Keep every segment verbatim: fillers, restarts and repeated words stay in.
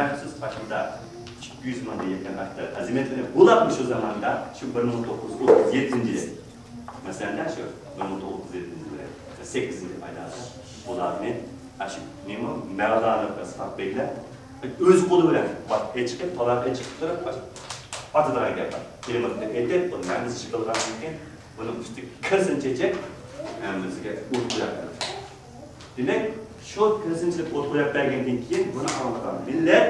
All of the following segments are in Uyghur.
مەخسۇس ئاشۇنداق ئىككى يۈز مىڭدىن يېقىن ئەھدە ئەزىمەتلىرى بولۇپمۇ شۇ زاماندا، شۇ بىر مىڭ توققۇز يۈز ئوتتۇز يەتتىنچى يىلى، مەسىلەن، شۇ بىر مىڭ توققۇز يۈز ئوتتۇز يەتتىنچى يىلى، سەككىزىنچى ئايلاردا بۇلارنى ئاشۇ نېمە، مەۋلانە ئىسھاق بەگلەر ئۆز قولى بىلەن ئېچىقىپ، تالاغا ئېچىقىپ تۇرۇپ، ئاشۇ ئاتىدىغان گەپ بار. تېلېمۇتنى ئېتىپ، بۇنى ھەممىسى يىقىلغاندىن كېيىن، بۇنىڭ ئۈستىگە كىرسىن چېچەك، ھەممىسىگە ئوت قويۇپ بەردى. دېمەك، شۇ كىرسىنچىلىك ئوت قويۇپ بەرگەندىن كېيىن، بۇنى ئاڭلىغان مىللەت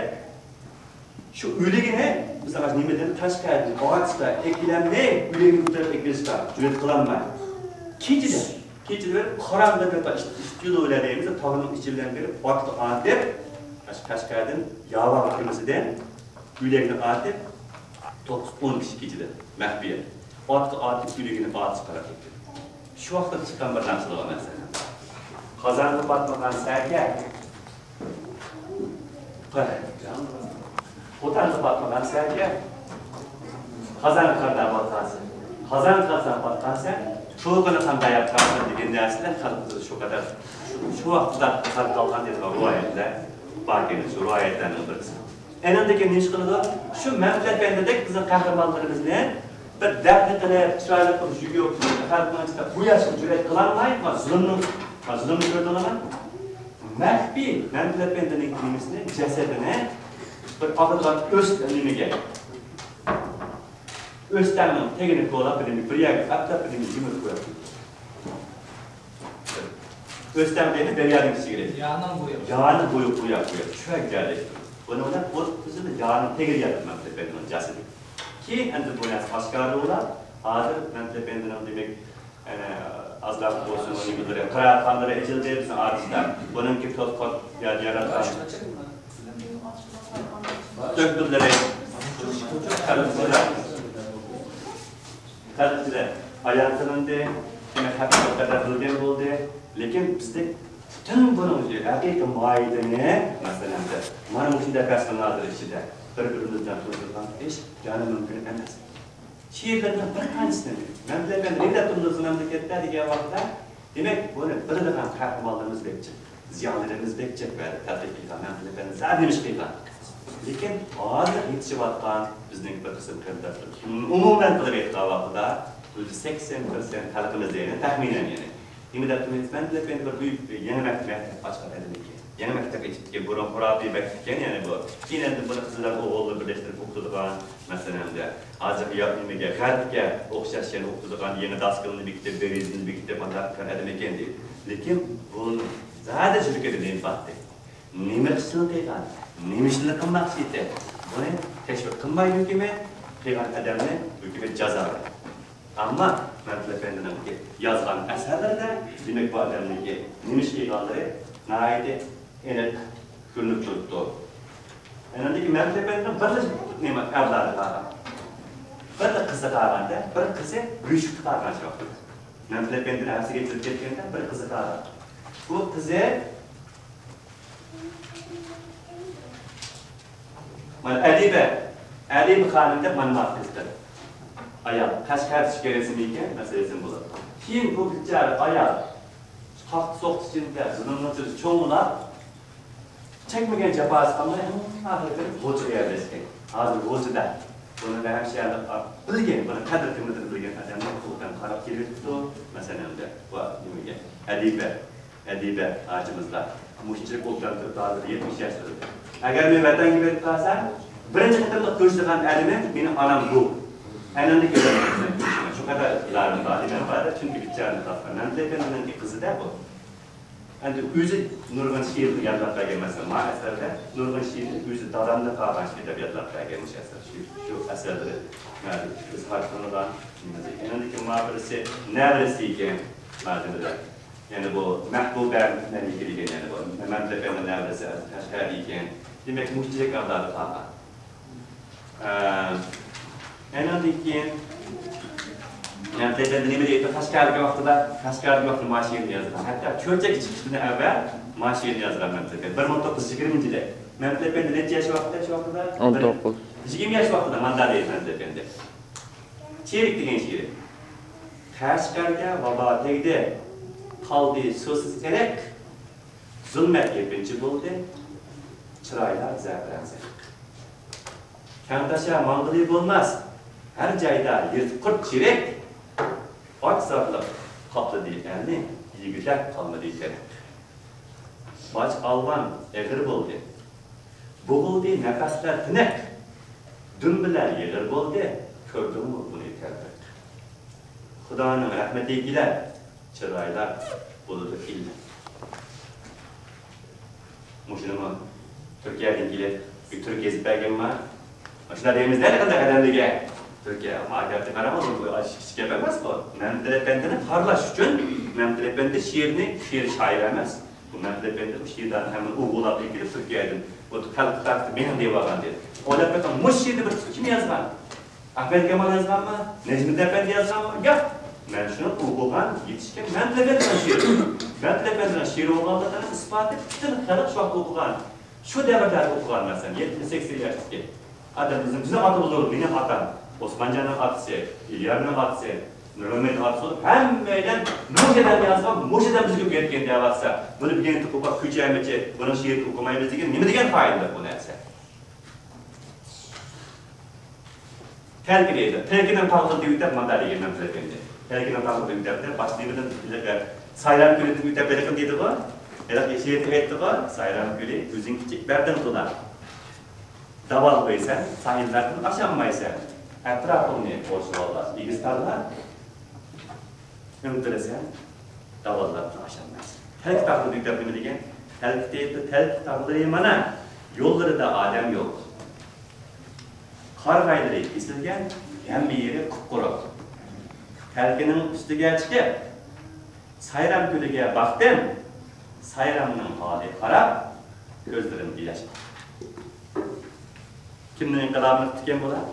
شۇ ئۆلۈكىنى، مىسالغا، نېمىدىن، قەشقەردىن ئارتىسقا ئەكېلەلمەي، ئۆلۈكىنى كۆتۈرۈپ ئەكېلىشقا جۈرئەت قىلالماي، كېچىدە، كېچىدە بېرىپ قاراڭغۇدا بىر تاش، ئىشتىيۇلۇ بىلەن دەيمىز، تاغنىڭ ئىچى بىلەن بېرىپ، ئاتقا ئاتىپ، قەشقەردىن ياۋاغا كېمىسىدىن ئۆلۈكنى ئاتىپ، توققۇز، ئون كىشى كېچىدە مەخپىيەت. ئاتقا ئاتىپ، ئۆلۈكىنى ئاتقا قاراپ كەتكەن. شۇ ۋاقىتتا چىققان بىر نەرسە بار مەسىلەن. قازانغا پاتمىغان سەگە، قوتانغا پاتمىغان سەگە، قازانغا قانداق پاتقانسەن؟ قازانغا قانداق پاتقانسەن؟ تۇرقىنى قانداق ياپقانسەن دېگەن نەرسىلەر خەلقىمىزدە شۇ قەدەر، شۇ، شۇ ۋاقىتتا قالغان دېگەن رىۋايەتلەر بار ئىكەن، شۇ رىۋايەتلەرنىڭ بىرسى. ئەنە ئاندىن كېيىن نېمە ئىش قىلىدۇ؟ شۇ مەمتىلى ئەپەندىدەك بىزنىڭ قەھرىمانلىرىمىزنى بىر دەپنە قىلىپ، چىرايلىق قىلىپ يۇيۇپ، خەلقنىڭ ئىچىدە بۇ ياشقا جۈرئەت قىلالماي، ما زۇلۇمنى، ما زۇلۇمنى كۆردۈڭلارمۇ؟ مەخپىي مەمتىلى ئەپەندىنىڭ نېمىسىنى، جەسىتىنى بىر ئاقىدىغان ئۆس نېمىگە، ئۆستەڭنىڭ تېگىنى كولاپ، بىر نېمە، بىر يەرگە ئەپلەپ، بىر نېمە يېمىپ قويۇپ، ئۆستەڭ دەيمىز، دەريانىڭ ئىچىگە. يارنىڭ بويى. يارنى بويى قويۇپ، قويۇپ، چۆگەك يەرلەشتۈرۈپ. بۇنىڭ بىلەن ئوتتۇز يىل يارنىڭ تېگىدە ياتىدۇ مەمتىلى ئەپەندىنىڭ جەسىتى. كېيىن ئەمدى بۇ نەرسە ئاشكارا بولۇپ، ھازىر مەمتىلى ئەپەندىنىڭ، دېمەك، ئەنە، ئازراق بولسىمۇ نېمىلىرى، قىرائەتخانىلىرى ئېچىلدى بىزنىڭ ئارىمىزدا. بۇنىڭكى توسقان يا-، ياراتقان. تۆھپىلىرى خەلق ئىچىدە، خەلق ئىچىدە ئايان قىلىندى، دېمەك، ھەقىقەتەن بىلگەن بولدى. لېكىن بىزدە پۈتۈن بۇنىڭ ھەقىقىي ماھىيىتىنى، مەسىلەن، مانا مۇشۇنداق پەسلىڭ ھازىر ئىچىدە بىر-بىرىمىز بىلەن تونۇشتۇرغان ھېچ جانى مۇمكىن ئەمەس. شېئىرلىرىنىڭ بىر قانچىسىنى، مەمتىلى ئەپەندى نېمە دەپ تۇردى مەملىكەتتە دېگەن ۋاقىتتا، دېمەك، بۇنى بىلىدىغان قەھرىمانلىرىمىز بەك جىق، زىيالىيلىرىمىز بەك جىق، بەرى تەتقىق قىلغان، مەمتىلى ئەپەندى زادى نېمە ئىش قىلغان؟ لېكىن ھازىر يېتىشىۋاتقان بىزنىڭ بىر قىسىم قېرىنداشلىرىمىز، ئومۇمەن قىلىپ ئېيتقان ۋاقتىدا، يۈزدە سەكسەن پىرسەنت خەلقىمىز دېگەن، تەخمىنەن يەنى. نېمە دەپ تۇرىمىز؟ مەمتىلى ئەپەندى بىر بۈيۈك يېڭى مەكتەپ، مەكتەپ ئاچقان ئادەم ئىكەن. يېڭى مەكتەپ ئېچىپتىكەن، بۇرۇن خۇراپىي مەكتەپ ئىكەن، يەنى بۇ. كېيىن ئەمدى بۇنى قىزلار ئوغۇللار بىرلەشتۈرۈپ ئوقۇتىدىغان، مەسىلەن، ئەمدى ھازىر يا-، نېمىگە، غەربكە ئوخشاش يەنە ئوقۇتىدىغان، يېڭى داسكىلىنى بېكىتىپ، بېرېزىنى بېكىتىپ، ئانداق قىلغان ئادەم ئىكەن دېدى. لېكىن بۇنىڭ زادى يۈرىكىدە نېمە بارتى؟ نېمە ئىشنى قىلغان؟ نېمە ئىشنى قىلماقچى ئىدى؟ بۇنى تەشۋىق قىلماي ھۆكۈمەت، قىلغان ئادەمنى ھۆكۈمەت جازالىدى. ئەمما مەمتىلى ئەپەندىنىڭكى يازغان ئەسەرلىرىدە، دېمەك، بۇ ئادەمنىڭكى نېمە ئىش قىلغانلىرى ناھايىتى ئېنىق كۆرۈنۈپ تۇرۇپتۇ. ئەنە مەمتىلى ئەپەندىنىڭ بىرلا نېمە ئەۋلادى قالغان. بىرلا قىزى قالغاندا، بىر قىزى بۆشۈكتە قالغان شۇ ۋاقىتتا. مەمتىلى ئەپەندىنىڭ ھەپسىگە ئېتىلىپ كەتكەندە، بىر قىزى قالغان. بۇ قىزى مانا ئەدىبە، ئەدىبە خانىم دەپ مانا مانا قىزدۇر. ئايال، قەشقەر چۈشكەن رەسىمى ئىكەن، مەسىلە رەسىم بولىدۇ. كېيىن بۇ بىچارە ئايال قاقتى سوقتى ئىچىدە زۇلۇمنىڭ ئىچىدە چوڭلاپ، چەكمىگەن جاپاسى قالماي، ئەڭ ئاخىرى كىرىپ غۇلجىغا يەرلەشكەن. ھازىر غۇلجىدا بۇنى ھەمشەھەرلەر بىلگەن، بۇنى قەدىر قىممىتىنى بىلگەن ئادەملەر قۇلۇقتىن قاراپ كېلىۋېتىپتۇ. مەسىلەن، ئەمدى بۇ نېمىگە؟ ئەدىبە. ئەدىبە ھاجىمىزلار مۇشۇنچىلىك ئوبدان تۇرۇپ، ھازىر يەتمىش ياشلىرىدا. ئەگەر مەن ۋەتەنگە بېرىپ قالسام، بىرىنچى قېتىملىق كۆرۈشىدىغان ئادىمىم مېنىڭ ئانام بۇ. ئەنەمدىن كۆرۈشىمەن. شۇ قەدەر ئىقتىدارىم بار، نېمەم بار دەپ، چۈنكى بىچارىنى تاپقان. مەمتىلى ئەپەندىنىڭكى قىزىدا بۇ. ئەمدى ئۆزى نۇرغۇن شېئىرنى يادلاپ بەرگەن، مەسىلەن، ما ئەسەردە نۇرغۇن شېئىرنى ئۆزى دادامدا قالغان شېئىر دەپ يادلاپ بەرگەن مۇشۇ ئەسەر. شۇ، شۇ ئەسەرلىرى مەلۇم ئىزھار قىلىنغان. ئەنەندىكى ما بىرسى نەۋرىسى ئىكەن، مەلۇم. يەنى بۇ مەھبۇبە مەلىكە دېگەن، يەنى بۇ مەمتىلى ئەپەندىنىڭ نەۋرىسى قەشقەردە ئىكەن. دېمەك، مۇشۇ جەك ئەۋلادى قالغان. ئە، ئەنەندىن كېيىن مەمتىلى ئەپەندى نېمە دەيدۇ؟ قەشقەردىكى ۋاقتىدا، قەشقەردىكى ۋاقتىدا ما شېئىرنى يازغان. ھەتتا چۆچەككە چىقىشتىن ئەۋۋەل ما شېئىرنى يازغان مەمتىلى ئەپەندى. بىر مىڭ توققۇز يۈز يىگىرمىنچى يىلى. مەمتىلى ئەپەندى نەچچە ياش ۋاقتىدا شۇ ۋاقتىدا؟ ئون توققۇز. يىگىرمە ياش ۋاقتىدا ماندا دەيدۇ مەمتىلى ئەپەندى. چېرىك دېگەن شېئىرى. قەشقەرگە ۋابا تەگدى، قالدى سۇسىز ئېرىق، زۇلمەت يېپىنچا بولدى. چىرايلار زەپىران سېرىق. كەڭتاشا ماڭغىلى بولماس، ھەر جايدا يىرتقۇرت چىرىك. ئاچ زادلىق قاپلىدى ئەلنى، يېگۈدەك قالمىدى تېرىق. باج ئالۋان ئېغىر بولدى، بوغۇلدى نەپەسلەر تىنىق. دۈمبىلەر يېغىر بولدى، كۆردۈڭمۇ بۇنى تەۋپىق؟ خۇدانىڭ رەھمىتى كېلەر، چىرايلار بولىدۇ ئىللىق. مۇشۇنىمۇ تۈركىيەدىن كېلىپ بىر تۈرك يېزىپ بەرگەنما؟ مۇشۇنداق دەيمىز دەل قانداق ئادەملەرگە؟ تۈركىيە ماكىياتى قاراڭ، بۇ كىچىك گەپ ئەمەس بۇ. مەمتىل ئەپەندىنى پارلاش ئۈچۈن، مەمتىل ئەپەندى شېئىرنى، شېئىر شائىر ئەمەس. بۇ مەمتىل ئەپەندى بۇ شېئىرلارنى ھەممىنى ئوغۇللاپ ئەكېلىپ تۈركىيەدىن بۇ خەلق تارىخىدا مېنىڭ دەيۋالغان دېدى. ئويلاپ بېقىڭ، مۇشۇ شېئىرنى بىر كىم يازغان؟ ئەخمەت كامال يازغانمۇ؟ نەجمىدىن ئەپەندى يازغانمۇ؟ ياق. مەن شۇنى ئوقۇغان، يېتىشكەن مەمتىل ئەپەندىنىڭ شېئىرى. مەمتىل ئەپەندىنىڭ شېئىرى بولغانلىقىنىڭ ئىسپاتى پۈتۈن خەلق شۇ ۋاقىت ئوقۇغان. شۇ دەۋردە ئوقۇغان مەسىلەن، يەتمىش سەكسەن ياشتىكى ئادەم بىزنىڭ، بىزنىڭ ئاتىمىز بولۇپ، مېنىڭ ئاتام، ئوسمانجاننىڭ ئاتىسى، ئېلىيارنىڭ ئاتىسى، نۇرمەمەتنىڭ ئاتىسى بولۇپ، ھەممەيلەن مۇشۇ ئادەم يازغان، مۇشۇ ئادەم بىزگە ئۆگەتكەن دەۋاتسا، بۇنى بىر يەردە ئوقۇپ، كۆچەمىچە، بۇنىڭ شېئىرىنى ئوقۇمايمىز دېگەن نېمە دېگەن فايدىلىق بۇ نەرسە؟ تەلكە دەيدۇ. تەلكىنىڭ تاغلىرىدا يۆتەپ مانداق دېگەن مەمتىل ئەپەندى. تەلكىنىڭ تاغلىرىدا يۆتەپ دەپ، باشتا نېمىدىن بىلىپ، سايرام كۆلىدىن يۆتەپ بېرىقىم دېدىغۇ؟ ھېلىقى شېئىردا ئېيتتىغۇ؟ سايرام كۆلى ئۆزۈڭ كىچىك بەردىڭ تولا. داۋال قويسەن، ساھىللاردىن ئاشالمايسەن. ئەتراپىڭنى قورشىۋالغان ئېگىز تاغلار. ئىنتىلىسەن، داۋاللاپ ئاشالمايسەن. تەلكە تاغلىرى دەپ نېمە دېگەن؟ تەلكە، تەلكە تاغلىرى مانا، يوللىرىدا ئادەم يوق. قارىغايلىرى كېسىلگەن، ھەممە يېرى قۇپقۇرۇق. تەلكىنىڭ ئۈستىگە چىقىپ، سايرام كۆلىگە باقتىم. سايرامنىڭ ھالى خاراب، كۆزلىرىمگە ياش. كىمنىڭ ئىنقىلابىنى قىپتىكەن بۇلار؟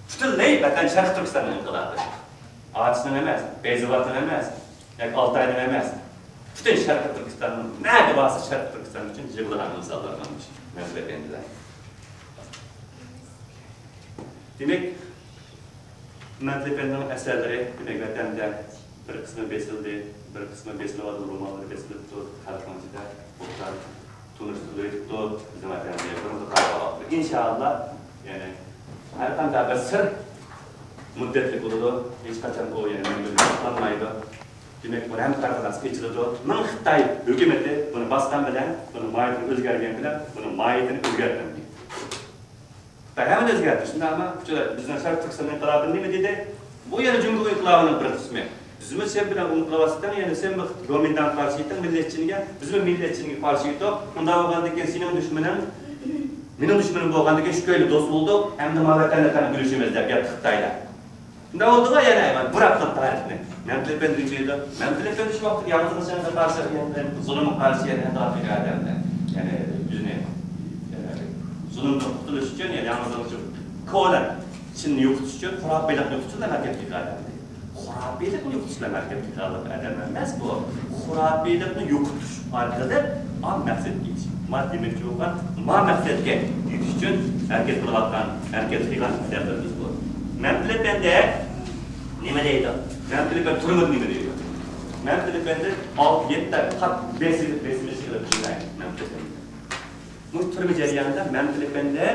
پۈتۈنلەي ۋەتەن شەرقىي تۈركىستاننىڭ ئىنقىلابى. ئاتۇشنىڭ ئەمەس، پەيزاۋاتنىڭ ئەمەس، ياكى ئالتاينىڭ ئەمەس. پۈتۈن شەرقىي تۈركىستاننىڭ نەگە بارسا شەرقىي تۈركىستان ئۈچۈن يىغلىغان ئىنسانلار مانا مۇشۇ مەمتىل ئەپەندىلەر. دېمەك، مەمتىل ئەپەندىنىڭ ئەسەرلىرى، دېمەك، ۋەتەندە بىر قىسمى بېسىلدى، بىر قىسمى بېسىلىۋاتىدۇ، رومانلىرى بېسىلىپتۇ، خەلقنىڭ ئىچىدە ئوبدان تونۇشتۇرۇلۇۋېتىپتۇ، بىزنىڭ ۋەتەندە بۇرۇنقى قاراپ قاپتۇ. ئىنشائاللا، يەنى ھەر قانداق بىر سىر مۇددەتلىك بولىدۇ، ھېچقاچان ئۇ يەنە مەڭگۈلۈك ساقلانمايدۇ. دېمەك، بۇ ھەممە تەرەپلەرگە ئېچىلىدۇ. مىڭ خىتاي ھۆكۈمىتى بۇنى باسقان بىلەن، بۇنىڭ ماھىيىتى ئۆزگەرگەن بىلەن، بۇنىڭ ماھىيىتىنى ئۆزگەرتمەيدۇ. خىتاي ھەممىنى ئۆزگەرتتى، شۇنداقمۇ؟ بىزنىڭ شەرقىي تۈركىستان ئىنقىلابى نېمە دېدى؟ بۇ يەنە جۇڭگو ئىنقىلابىنىڭ بىر قىسمى. بىزمۇ سەن بىلەن ئۇنى قىلىۋاتىسەن، يەنە سەن بىر گومىنداڭغا قارشى ئىدىڭ، مىللەتچىنگە، بىزمۇ مىللەتچىنگە قارشى ئىدۇق. ئۇنداق بولغاندىن كېيىن سېنىڭ دۈشمىنىڭ مېنىڭ دۈشمىنىم بولغاندىن كېيىن شۇ كۆيلۈك دوست بولدۇق، ئەمدى ما ۋەتەندە قېنى كۆرۈشىمىز دەپ ياتتى خىتايلار. شۇنداق بولدىغۇ يەنە، بۇراپ قىلىپ تارىخنى. مەمتىل ئەپەندى دېيدۇ، مەمتىل ئەپەندى شۇ ۋاقىتتا يالغۇزلۇقچىلىققا قارشى، يەنى زۇلۇمغا قارشى، يەنى ئەتراپتىكى ئادەملەر، يەنى ئۆزىنى، يەنى زۇلۇمدىن قۇتۇلۇش ئۈچۈن، يەنى يالغۇزلۇقچى كونا چىننى يوقىتىش ئۈچۈن، خۇراپىيلىقنى يوقىتىش ئۈچۈن ھەرىكەتكە كىرگەن ئادەمدى. خۇراپىيلىقنى يوقىتىش بىلەن ھەرىكەتكە كىرگەنلىك ئادەم ئەمەس بۇ. خۇراپىيلىقنى يوقىتىش ئارقىلىق ئا مەقسەتكە يېتىش. ما دېمەكچى بولغان، ما مەقسەتكە يېتىش ئۈچۈن ھەرىكەت قىلىۋاتقان، ھەرىكەت قىلغان ئادەملىرىمىز بۇ. مەمتىل ئەپەندى نېمە دەيدۇ؟ مەمتىل ئەپەندى تۈرمىدە نېمە دەيدۇ؟ مەمتىل ئەپەندى ئالتە، يەتتە قات بېسىلىپ، بېسىلىپ چىقىرىپ تۈرمىدە مەمتىل ئەپەندى. بۇ تۈرمە جەريانىدا مەمتىل ئەپەندى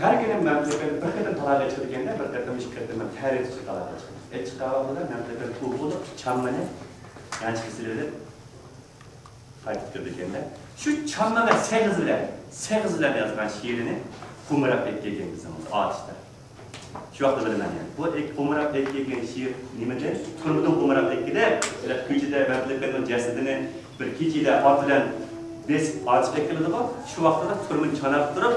ھەر كۈنى مەمتىل ئەپەندى بىر قېتىم تالاغا چىقىدىكەن-دە، بىر قېتىم، ئىككى قېتىم تەرىتى ئۈچۈن تالاغا چىقىدۇ. ئە، چىققان ۋاقتىدا مەمتىل ئەپەندى ئۇ بولۇپ چاممىنى يانچۇقىغا سېلىۋېلىپ، قايتىپ كىرىدىكەن-دە، شۇ چامما ۋە سېغىز بىلەن، سېغىز بىلەن يازغان شېئىرىنى قومۇراپ ئېلىپ كەلگەن بىزنىڭ ئاتۇشتا. شۇ ۋاقىتتا بىلىمەن يەنە. بۇ ئېك-، قومۇراپ ئېلىپ كەلگەن شېئىر نېمىدىن؟ تۈرمىدىن قومۇراپ ئېلىپ كېلىپ، كېچىدە مەمتىلىكلەرنىڭ جەسىتىنى بىر كېچىدە ئات بىلەن بېسىپ ئارتىپ ئەكېلىدىغۇ. شۇ ۋاقىتتا تۈرمىنى چاناپ تۇرۇپ،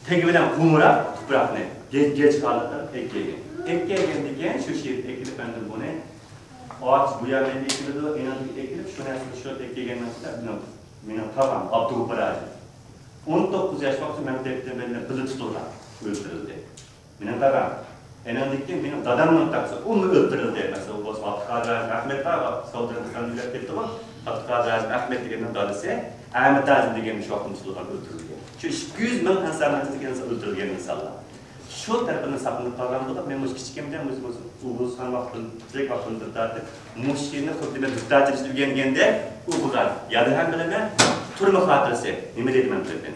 تېگى بىلەن قومۇراپ تۇپراقنى گەج-، گەج خالىقىغا ئېلىپ كەلگەن. ئېلىپ كەلگەندىن كېيىن شۇ شېئىرنى ئېلىپ كېلىپ ئەمدى بۇنى ئاتۇش بۇ يەردىن ئېلىپ كېلىدۇ، ئېنىڭدىن ئېلىپ كېلىپ، شۇ نەرسىنى شۇ ئېلىپ كەلگەندىن كېيىن مېنىڭ، مېنىڭ تاغام ئابدۇغۇپپار ھاجى ئون توققۇز ياش ۋاقتىدا مەمتىلىكلەر بىلەن بىللە تۇتۇلغان، ئۆلتۈرۈلدى. مېنىڭ دادام. ئېنىڭدىن كېيىن مېنىڭ دادامنىڭ تاكىسى، ئۇمۇ ئۆلتۈرۈلدى. مەسىلەن، ئۇ بولسا ئابدۇقادىر ھاجى ئەخمەت بار، سەئۇدىستاندا يۈرۈپ كەتتىغۇ. ئابدۇقادىر ھاجى ئەخمەت دېگەننىڭ دادىسى ئەمىتئازىم دېگەن شۇ ۋاقىتتا تۇتۇلغان، ئۆلتۈرۈلگەن. شۇ ئىككى يۈز مىڭ ئىنساننىڭ ئىچىدىكى ئىنسان ئۆلتۈرۈلگەن ئىنسانلار. شۇ تەرىپىدىن ساقلىنىپ قالغان بولۇپ، مەن مۇشۇ كىچىكىمدىن ئۆزۈم ئوقۇغۇچى بولغان ۋاقتىم، كىچىك ۋاقتىمدىن تارتىپ مۇشۇ شېئىرنى خۇددى مەن دۇتارچە ئىشلىتىپ ئۆگەنگەندەك ئوقۇغان. ياد ھەم بىلىمەن، تۈرمە خاتىرىسى. نېمە دەيدىمەن بىلىپ مەن؟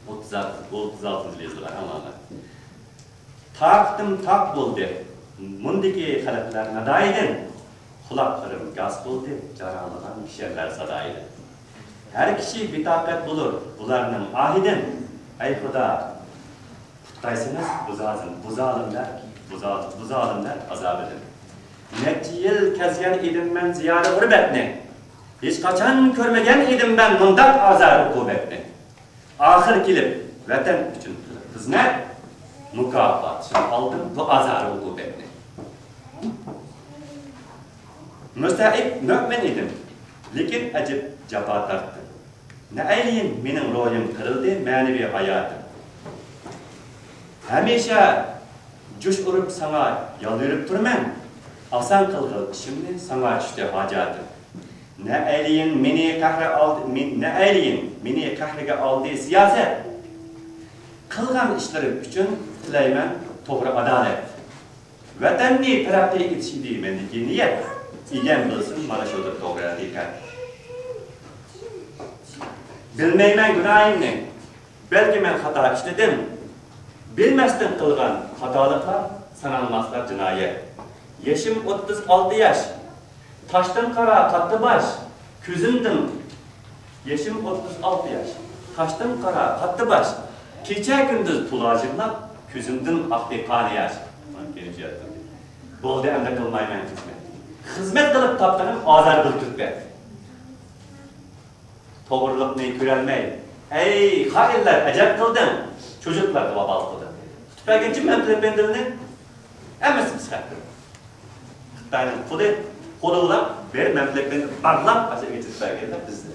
ئوتتۇز ئالتىنچى، ئوتتۇز ئالتىنچى يىلى يېزىلغان ئاڭلارلار. تاقىتىم تاق بولدى مۇندىكى خەلقلەر نادايىدىن، قۇلاقلىرىم گاس بولدى جاراڭلىغان كىشەنلەر سادايىدىن. ھەر كىشى بىتاقەت بولۇر بۇلارنىڭ ئاھىدىن، ئەي خۇدا، قۇتقايسىڭىز بۇ زالىم، بۇ زالىملار، بۇ زال-، بۇ زالىملار ئازابىدىن. نەچچە يىل كەزگەن ئىدىم مەن زىيادە غۇربەتنى، ھېچقاچان كۆرمىگەن ئىدىم مەن مۇنداق ئازار-ئوقۇبەتنى. ئاخىر كېلىپ ۋەتەن ئۈچۈن قىلىپ خىزمەت، مۇكاپاتىنى ئالدىم بۇ ئازار-ئوقۇبەتنى. مۇستەئىد مۆمىن ئىدىم، لېكىن ئەجەب جاپا تارتتىم. نەئەيلىيىن مېنىڭ روھىم قىرىلدى، مەنىۋى ھاياتىم. ھەمىشە جۇش ئۇرۇپ ساڭا يالۋۇرۇپ تۇرىمەن، ئاسان قىلغىن ئىشىمنى، ساڭا چۈشتى ھاجەتىم. نەئەيلىيىن مېنى قەھرى ئالدى، مېن-، نەئەيلىيىن مېنى قەھرىگە ئالدى سىياسەت. قىلغان ئىشلىرىم ئۈچۈن تىلەيمەن توغرا ئادالەت. ۋەتەننى تەرەققىي ئېتىش ئىدى مەندىكى نىيەت. ئىگەم بىلسۇن مانا شۇدۇر توغرا ھەقىقەت. بىلمەيمەن گۇناھىمنى، بەلكى مەن خاتا ئىشلىدىم. بىلمەستىن قىلغان خاتالىقلار سانالماسلا جىنايەت. يېشىم ئوتتۇز ئالتە ياش، تاشتىن قارا قاتتى باش، كۆزۈمدىن، يېشىم ئوتتۇز ئالتە ياش، تاشتىن قارا قاتتى باش، كېچە كۈندۈز تۇلاجىقلاپ، كۆزۈمدىن ئاقتى قان ياش. بولدى، ئەمدى قىلمايمەن خىزمەت. خىزمەت قىلىپ تاپقىنىم ئازار بىر كۈلپەت. توغرىلىقنى كۆرەلمەي، ئەي خائىنلار ئەجەب قىلدىڭ، چوجۇقلارغا ۋابال قىلدىڭ. تۇتۇپ بەرگىنچە مەمتىلى ئەپەندىلىنى ھەممىسى قىسقارتتى. خىتاينىڭ قولى، قولى بىلەن بېرىپ مەمتىلى ئەپەندىنى باغلاپ ئاشۇ يەرگە تۇتۇپ بەرگەنلەر بىزدە.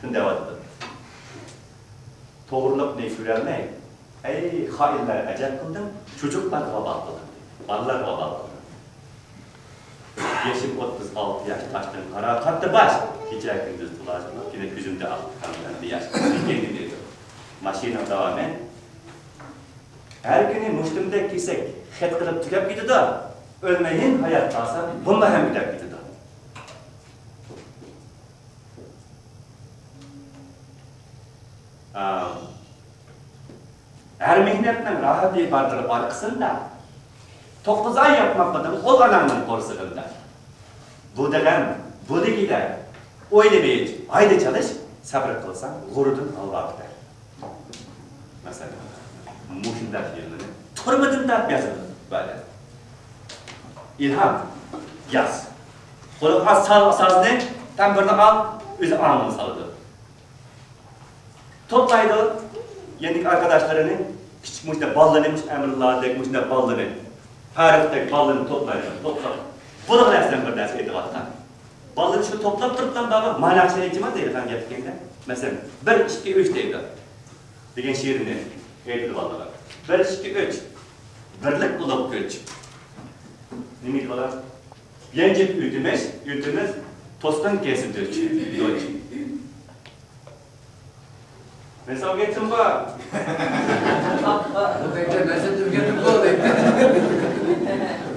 كۈن دەۋاتىدۇ. توغرىلىقنى كۆرەلمەي، ئەي خائىنلار ئەجەب قىلدىڭ، چوجۇقلارغا ۋابال قىلدىڭ، بالىلارغا ۋابال قىلدىڭ. يېشىم ئوتتۇز ئالتە ياش، تاشتىن قارا قاتتى باش. كېچە كۈندۈز تۇلاجىقلاپ، يەنە كۆزۈمدە ئاقتى قان ئەمدى ياش. لېكىن دېدى، ماشىنا داۋامى. ھەر كۈنى مۇشتۇمدەك كېسەك خەت قىلىپ تۈگەپ كېتىدۇ. ئۆلمەيىن ھايات قالسام، بۇمۇ ھەم تۈگەپ كېتىدۇ. ئا، ھەر مېھنەتنىڭ راھىتى باردۇر ئارقىسىدا. توققۇز ئاي ياتماقمىدىڭ ئۇل ئاناڭنىڭ قورسىقىدا. بۇ دېگەن، بۇ دېگۈدەك، ئويلىمىچ، ھايدا چالىش، سەۋر قىلساڭ، غۇرۇردىن ھالۋا پۈتەر. مەسىلەن، مۇشۇنداق شېئىرلىرىنى تۈرمىدىن تارتىپ يازىدۇ بەزىدە. ئىلھام، ياز. قولۇڭغا سال سازنى، تەمبۇرنى ئال، ئۆزى ئاڭىنى سالىدۇ. توپلايدۇ يەنىكى ئارقىداشلىرىنى، كىچىك مۇشۇنداق بالىلىرىنى، مۇشۇ ئەمرۇللادەك مۇشۇنداق بالىلىرىنى، پەرۇقتەك بالىلىرىنى توپلايدۇ، توپلاپ. بۇلىغا نەرسىدىن بىر نەرسە ئېيتىۋاتقان. بالىلىرى شۇ توپلاپ تۇرۇپلا بابا، مانا ناخشىنى ئېيتىمەن دەيدىغان گەپ ئىكەندە. مەسىلەن، بىر، ئىككى، ئۈچ دەيدۇ. دېگەن شېئىرنى ئېيتىدۇ بالىلىرىغا. بىر، ئىككى، ئۈچ. بىرلىك ئۇلۇغ كۈچ. نېمە دېيدۇ بالىلار؟ يەنجىپ ئۆتىمىز، ئۆتىمىز، توستۇن كېسىپ ئۆتۈش. مەن ساڭا ئېيتتىمغۇ. بۇ بەكرەك مەسىلە تۈرگەندىن بولدى.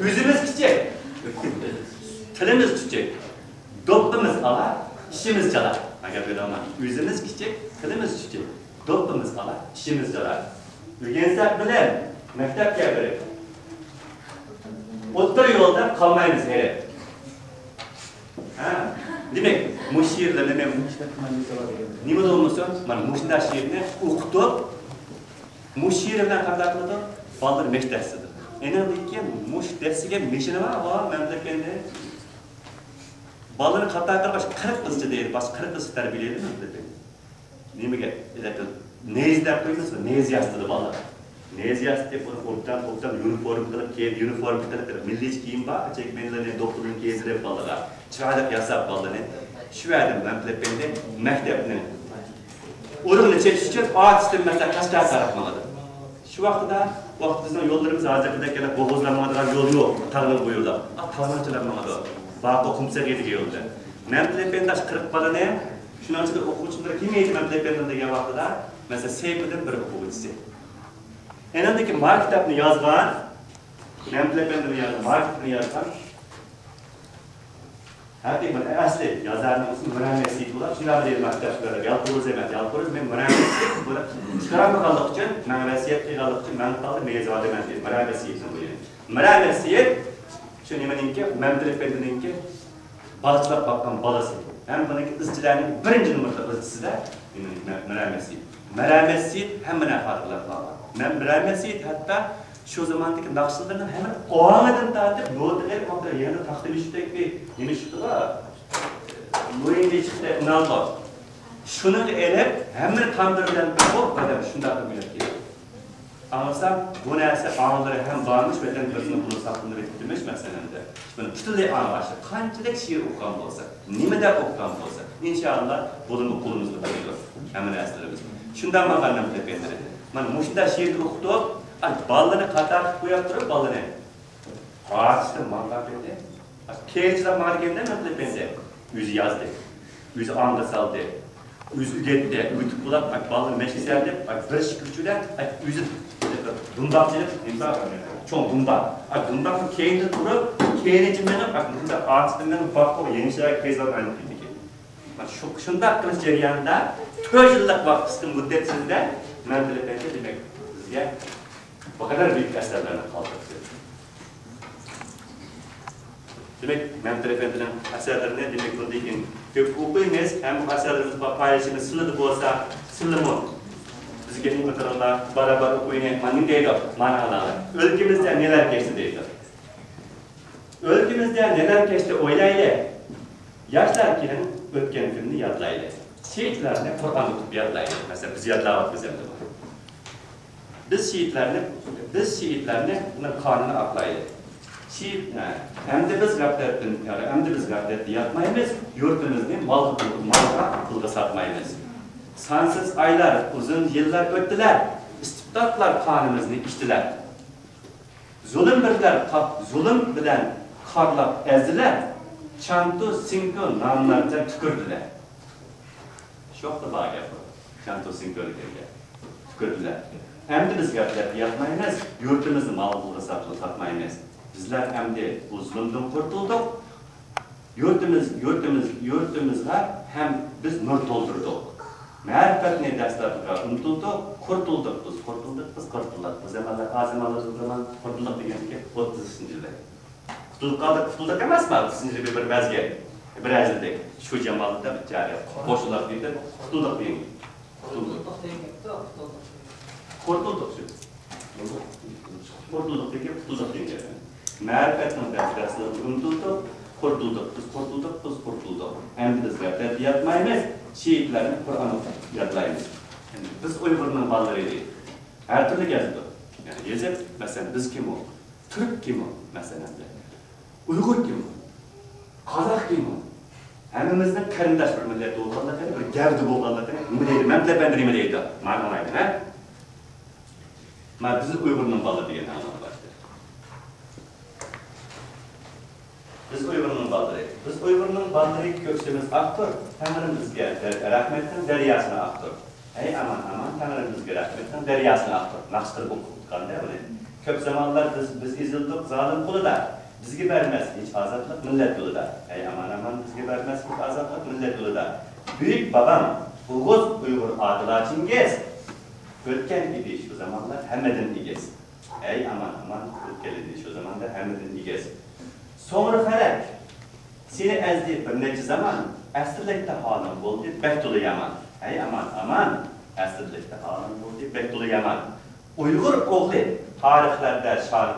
ئۆزىمىز كىچىك. تىلىمىز كىچىك. دوپپىمىز ئالا، ئىشىمىز چالا. ئەگەر بىلەڭلار، ئۆزىمىز كىچىك، تىلىمىز كىچىك. دوپپىمىز ئالا، ئىشىمىز چالا. ئۆگەنسەك بىلىم، مەكتەپكە بېرىپ. ئوتتۇرا يولدا قالمايمىز ھېرىپ. ھە؟ دېمەك، مۇشۇ شېئىرلارنى مەن نېمە بولمىسۇن، مانا مۇشۇنداق شېئىرنى ئوقۇتۇپ، مۇشۇ شېئىر بىلەن قانداق قىلىدۇ؟ بالىلار مەشىق دەسسىدۇ. ئېنىڭدىن كېيىن مۇشۇ دەسسىگەن مېشىنىما، ۋا، مەمتىلى ئەپەندى. بالىلارنى خاتا قىلىپ، باشقا قىرىق قىزچە دەيدۇ، باشقا قىرىق قىزچە تەربىيەلەيدۇ مەمتىلى ئەپەندى. نېمىگە؟ نېيىز دەپ قويىمىز، نېيىز ياسىتىدۇ بالىلار. نېيىز ياسىتىپ، ئۇنى ئوبدان، ئوبدان يۇنىفورم قىلىپ، كىيىم، يۇنىفورم قىلىپ، مىللىيچە كىيىم بار، چەكمەنلىرىنى، دوپپىلىرىنى كىيدۈرۈپ بالىلارغا چىرايلىق ياساپ بالىلارنى. شۇ يەردىن مەمتىلى ئەپەندى مەكتەپنى ئۇرۇقنى چېچىش ئۈچۈن ئارتىستىن، مەسىلەن، قەشقەرگە قاراپ ماڭىدۇ. شۇ ۋاقتىدا، ۋاقىت بىزنىڭ يوللىرىمىز ھازىرقىدەك يەنە بوغۇزلار ماڭىدىغان يول يوق، تاغنىڭ بويىدا. ئا، تاغنىڭ چىلەپ ماڭىدۇ. باقۇ قۇمسېغى دېگەن يولدا. مەمتىلى ئەپەندى ئاشۇ قىرىق بالىنى، شۇنىڭ ئىچىدە ئوقۇغۇچىلىرى كىم ئىدى مەمتىلى ئەپەندىنىڭ دېگەن ۋاقتىدا، مەسىلەن، سەيپىدىن بىر ئوقۇغۇچىسى. ئېنىڭدىكى مانا كىتابنى يازغان، مەمتىلى ئەپەندىنىڭ يازغان، مانا كىتابنى يازغان، ھەقىقىي بىر ئەسلى يازارنىڭ ئىسمى مىرەمەت سېيىت بولۇپ، شۇنداق بىر يەرگە مانا كىتاب چىقىرىپ، يالقۇرۇز ئەمەس، يالقۇرۇز، مەن مىرەمەت سېيىت بۇنى چىقارالمىغانلىقى ئۈچۈن، ماڭا ۋەسىيەت قىلغانلىقى ئۈچۈن مەن قالدى، مېيىزادە مەن دېدى. مىرەمەت سېيىتنىڭ بۇ يەرى. مىرەمەت سېيىت شۇ نېمىنىڭكى، مەمتىلى ئەپەندىنىڭكى بالىچىلىق باققان بالىسى. ھەم بۇنىڭكى ئىزچىلارنىڭ بىرىنچى نومۇردا ئىزچىسىدە مەرەمەت سېيىت. مەرەمەت سېيىت ھەممە نەرسە خاتىرىلەپ قالغان. مەن مەرەمەت سېيىت ھەتتا شۇ زاماندىكى ناخشىلىرىنىڭ ھەممىنى ئاڭىدىن تارتىپ، نوتىغا ئېلىپ، مانا يەنە تاختا مۈشۈكتەك بىر نېمە چىقتىغۇ، مۇھىم چىقتى، ئۇنالدۇ. شۇنىڭغا ئېلىپ، ھەممىنى تامدىرىدىن بۇ ئادەم شۇنداق قىلىپ ئۆلۈپ كېتىدۇ. ئاڭلىسام، بۇ نەرسە ئاڭلىرى ھەم بارمىش، ۋەتەن بىرسىنىڭ بۇنى ساقلىنىپ كېتىمىش، مەسىلەن، دە. بۇنى پۈتۈنلەي ئاڭلىغاچ، قانچىلىك شېئىر ئوقۇغان بولسا، نېمە دەپ ئوقۇغان بولسا، ئىنشائاللا، بۇنىمۇ قولىمىزدا بولىدۇ، ھەممە نەرسىلىرىمىز. شۇنداق ماڭغان مەمتىلى ئەپەندىلەر. مانا مۇشۇنداق شېئىرنى ئوقۇتۇپ، ئاي، بالىلىرىنى قاتار قىلىپ قويۇپ تۇرۇپ، بالىلىرىنى ئاچىسىدىن ماڭغان پېتى، كېيىنچىلەر ماڭغان كەينىدە مەمتىلى ئەپەندى ئۆزى يازدى، ئۆزى ئاڭغا سالدى، ئۆزى ئۆگەتتى، ئۆگىتىپ بولاپ، بالىلار مەشىق سەردەپ، بىر ئىككى كۈچ بىلەن ئۆزى دۇمباق چېلىپ، چوڭ دۇمباق، دۇمباقنى كەينىدىن ئۇرۇپ، كەينىچە مېڭىپ، مۇنداق ئارقىسىدىن مېڭىپ، باققۇ يېڭىچە پەيزىۋات ئايلىنىپ كېتىدىكەن. شۇ، شۇنداق قىلىش جەريانىدا تۆت يىللىق ۋاقىت، قىسقا مۇددەت ئىچىدە مەمتىلى ئەپەندى، دېمەك، بىزگە بۇ قەدەر بۈيۈك ئەسەرلەرنى قالدۇرۇپ كەتتى. دېمەك، مەمتىلى ئەپەندىنىڭ ئەسەرلىرىنى، دېمەك، بۇندىن كېيىن كۆپ ئوقۇيمىز ھەم بۇ ئەسەرلىرىمىزنى پايلىشىمىز، سىلىدە بولسا، سىلىمۇ بىزگە نېمە قىلىڭلار، بارابار ئوقۇيۇڭ، مانا نېمە دەيدۇ، مانا ئاڭلاڭلار. ئۆلكىمىزدە نېلەر كەچتى دەيدۇ. ئۆلكىمىزدە نېلەر كەچتى ئويلايلى. ياشلار كېلىڭ ئۆتكەن كۈننى يادلايلى. شېھىتلەرنى قۇرئان ئوقۇپ يادلايلى. مەسىلەن، بىز يادلاۋاتىمىز ئەمدى بۇنى. بىز شېھىتلەرنى، بىز شېھىتلەرنى قانىنى ئاقلايلى. شېھىت، ھە، ئەمدى بىز غەپلەتتىن، يەنى ئەمدى بىز غەپلەتتە ياتمايمىز، يۇرتىمىزنى مالغا، مالغا، پۇلغا ساتمايمىز. سانسىز ئايلار، ئۇزۇن يىللار ئۆتتىلەر، ئىستىبداتلار قانىمىزنى ئىچتىلەر. زۇلۇم بىلەن، زۇلۇم بىلەن خارلاپ ئەزدىلەر، چانتۇ، سىڭكۇ ناملارچە تۈكۈردىلەر. شۇنداق بار گەپ بۇ. چانتۇ، سىڭكۇ دېگەن گەپ. تۈكۈردىلەر. ئەمدى بىز غەپلەتتە ياتمايمىز، يۇرتىمىزنى مال پۇلغا ساتقىلى ساتمايمىز. بىزلەر ئەمدى بۇ زۇلۇمدىن قۇتۇلدۇق. يۇرتىمىز، يۇرتىمىز، يۇرتىمىزغا ھەم بىز نۇر تولدۇردۇق. مەرىپەتنى دەسلەپتە ئۇنتۇلدۇق، قۇرتۇلدۇق بىز، قۇرتۇلدۇق بىز، قۇرتۇلدۇق. بۇ زامانلار، ئا زامانلار، بۇ زامان قۇرتۇلدۇق دېگەنكى ئوتتۇزىنچى يىلى. قۇتۇلۇپ قالدۇق، قۇتۇلدۇق ئەمەسمۇ، ئوتتۇزىنچى يىلى بىر مەزگىل، بىر ھەزىلدەك. شۇ جامالىدا بىچارە قوشۇلۇپ كېتىپ، قۇتۇلدۇق دېگەن. قۇتۇلدۇق. قۇتۇلدۇق دېگەن گەپتۇ، قۇتۇلدۇق. قۇرتۇلدۇق شۇ. قۇرتۇلدۇق دېگەن، قۇتۇلدۇق دېگەن گەپ. مەرىپەتنىڭ دەرسلىرىنى ئۇنتۇلدۇق، قۇرتۇلدۇق، بىز قۇرتۇلدۇق، بىز قۇرتۇلدۇق. ئەمدى بىز غەپلەتتە ياتمايمىز، شېھىتلەرنى قۇرئان ئوقۇپ يادلايمىز. ئەمدى بىز ئۇيغۇرنىڭ بالىلىرى دەيدۇ. ھەر تۈرلۈك يازىدۇ. يەنى يېزىپ، مەسىلەن، بىز كىم ئۇ؟ تۈرك كىم ئۇ؟ مەسىلەن، ئۇيغۇر كىم ئۇ؟ قازاق كىم ئۇ؟ ھەممىمىزنىڭ قېرىنداش بىر مىللەت بولغانلىقىنى، بىر گەۋدە بولغانلىقىنى نېمە دەيدۇ؟ مەمتىلى ئەپەندى نېمە دەيدۇ؟ مانا ئاڭلايلى، ھە؟ مانا بىز ئۇيغۇرنىڭ بالىلىرى دېگەن ئاڭلاپ باشلىدى. بىز ئۇيغۇرنىڭ بالىلىرى. بىز ئۇيغۇرنىڭ بالىلىرى، كۆكسىمىز ئاقتۇر. تەڭرىم بىزگە دە-، رەھمەتنىڭ دەرياسىنى ئاقتۇر. ھەي ئامان، ئامان، تەڭرىم بىزگە رەھمەتنىڭ دەرياسىنى ئاقتۇر. ناخشا قىلىپ ئوقۇتقاندا ئۇنى. كۆپ زامانلار بىز، بىز ئېزىلدۇق زالىم قولىدا. بىزگە بەرمەس ھېچ ئازادلىق مىللەت يولىدا. ھەي ئامان، ئامان، بىزگە بەرمەس ھېچ ئازادلىق مىللەت يولىدا. بۈيۈك بابام ئوغۇز ئۇيغۇر ئادىل چىڭگىز. ئۆتكەن ئىدى شۇ زامانلار ھەممىدىن ئېگىز. ھەي ئامان، ئامان، ئۆتكەن ئىدى شۇ زاماندا ھەممىدىن ئېگىز. سوڭرا پەلەك سېنى ئەزدى بىر نەچچە زامان، ئەسىرلىكتە ھالىڭ بولدى بەك تولا يامان. ھەي ئامان، ئامان، ئەسىرلىكتە ھالىڭ بولدى بەك تولا يامان. ئۇيغۇر ئوغلى تارىخلاردا شان،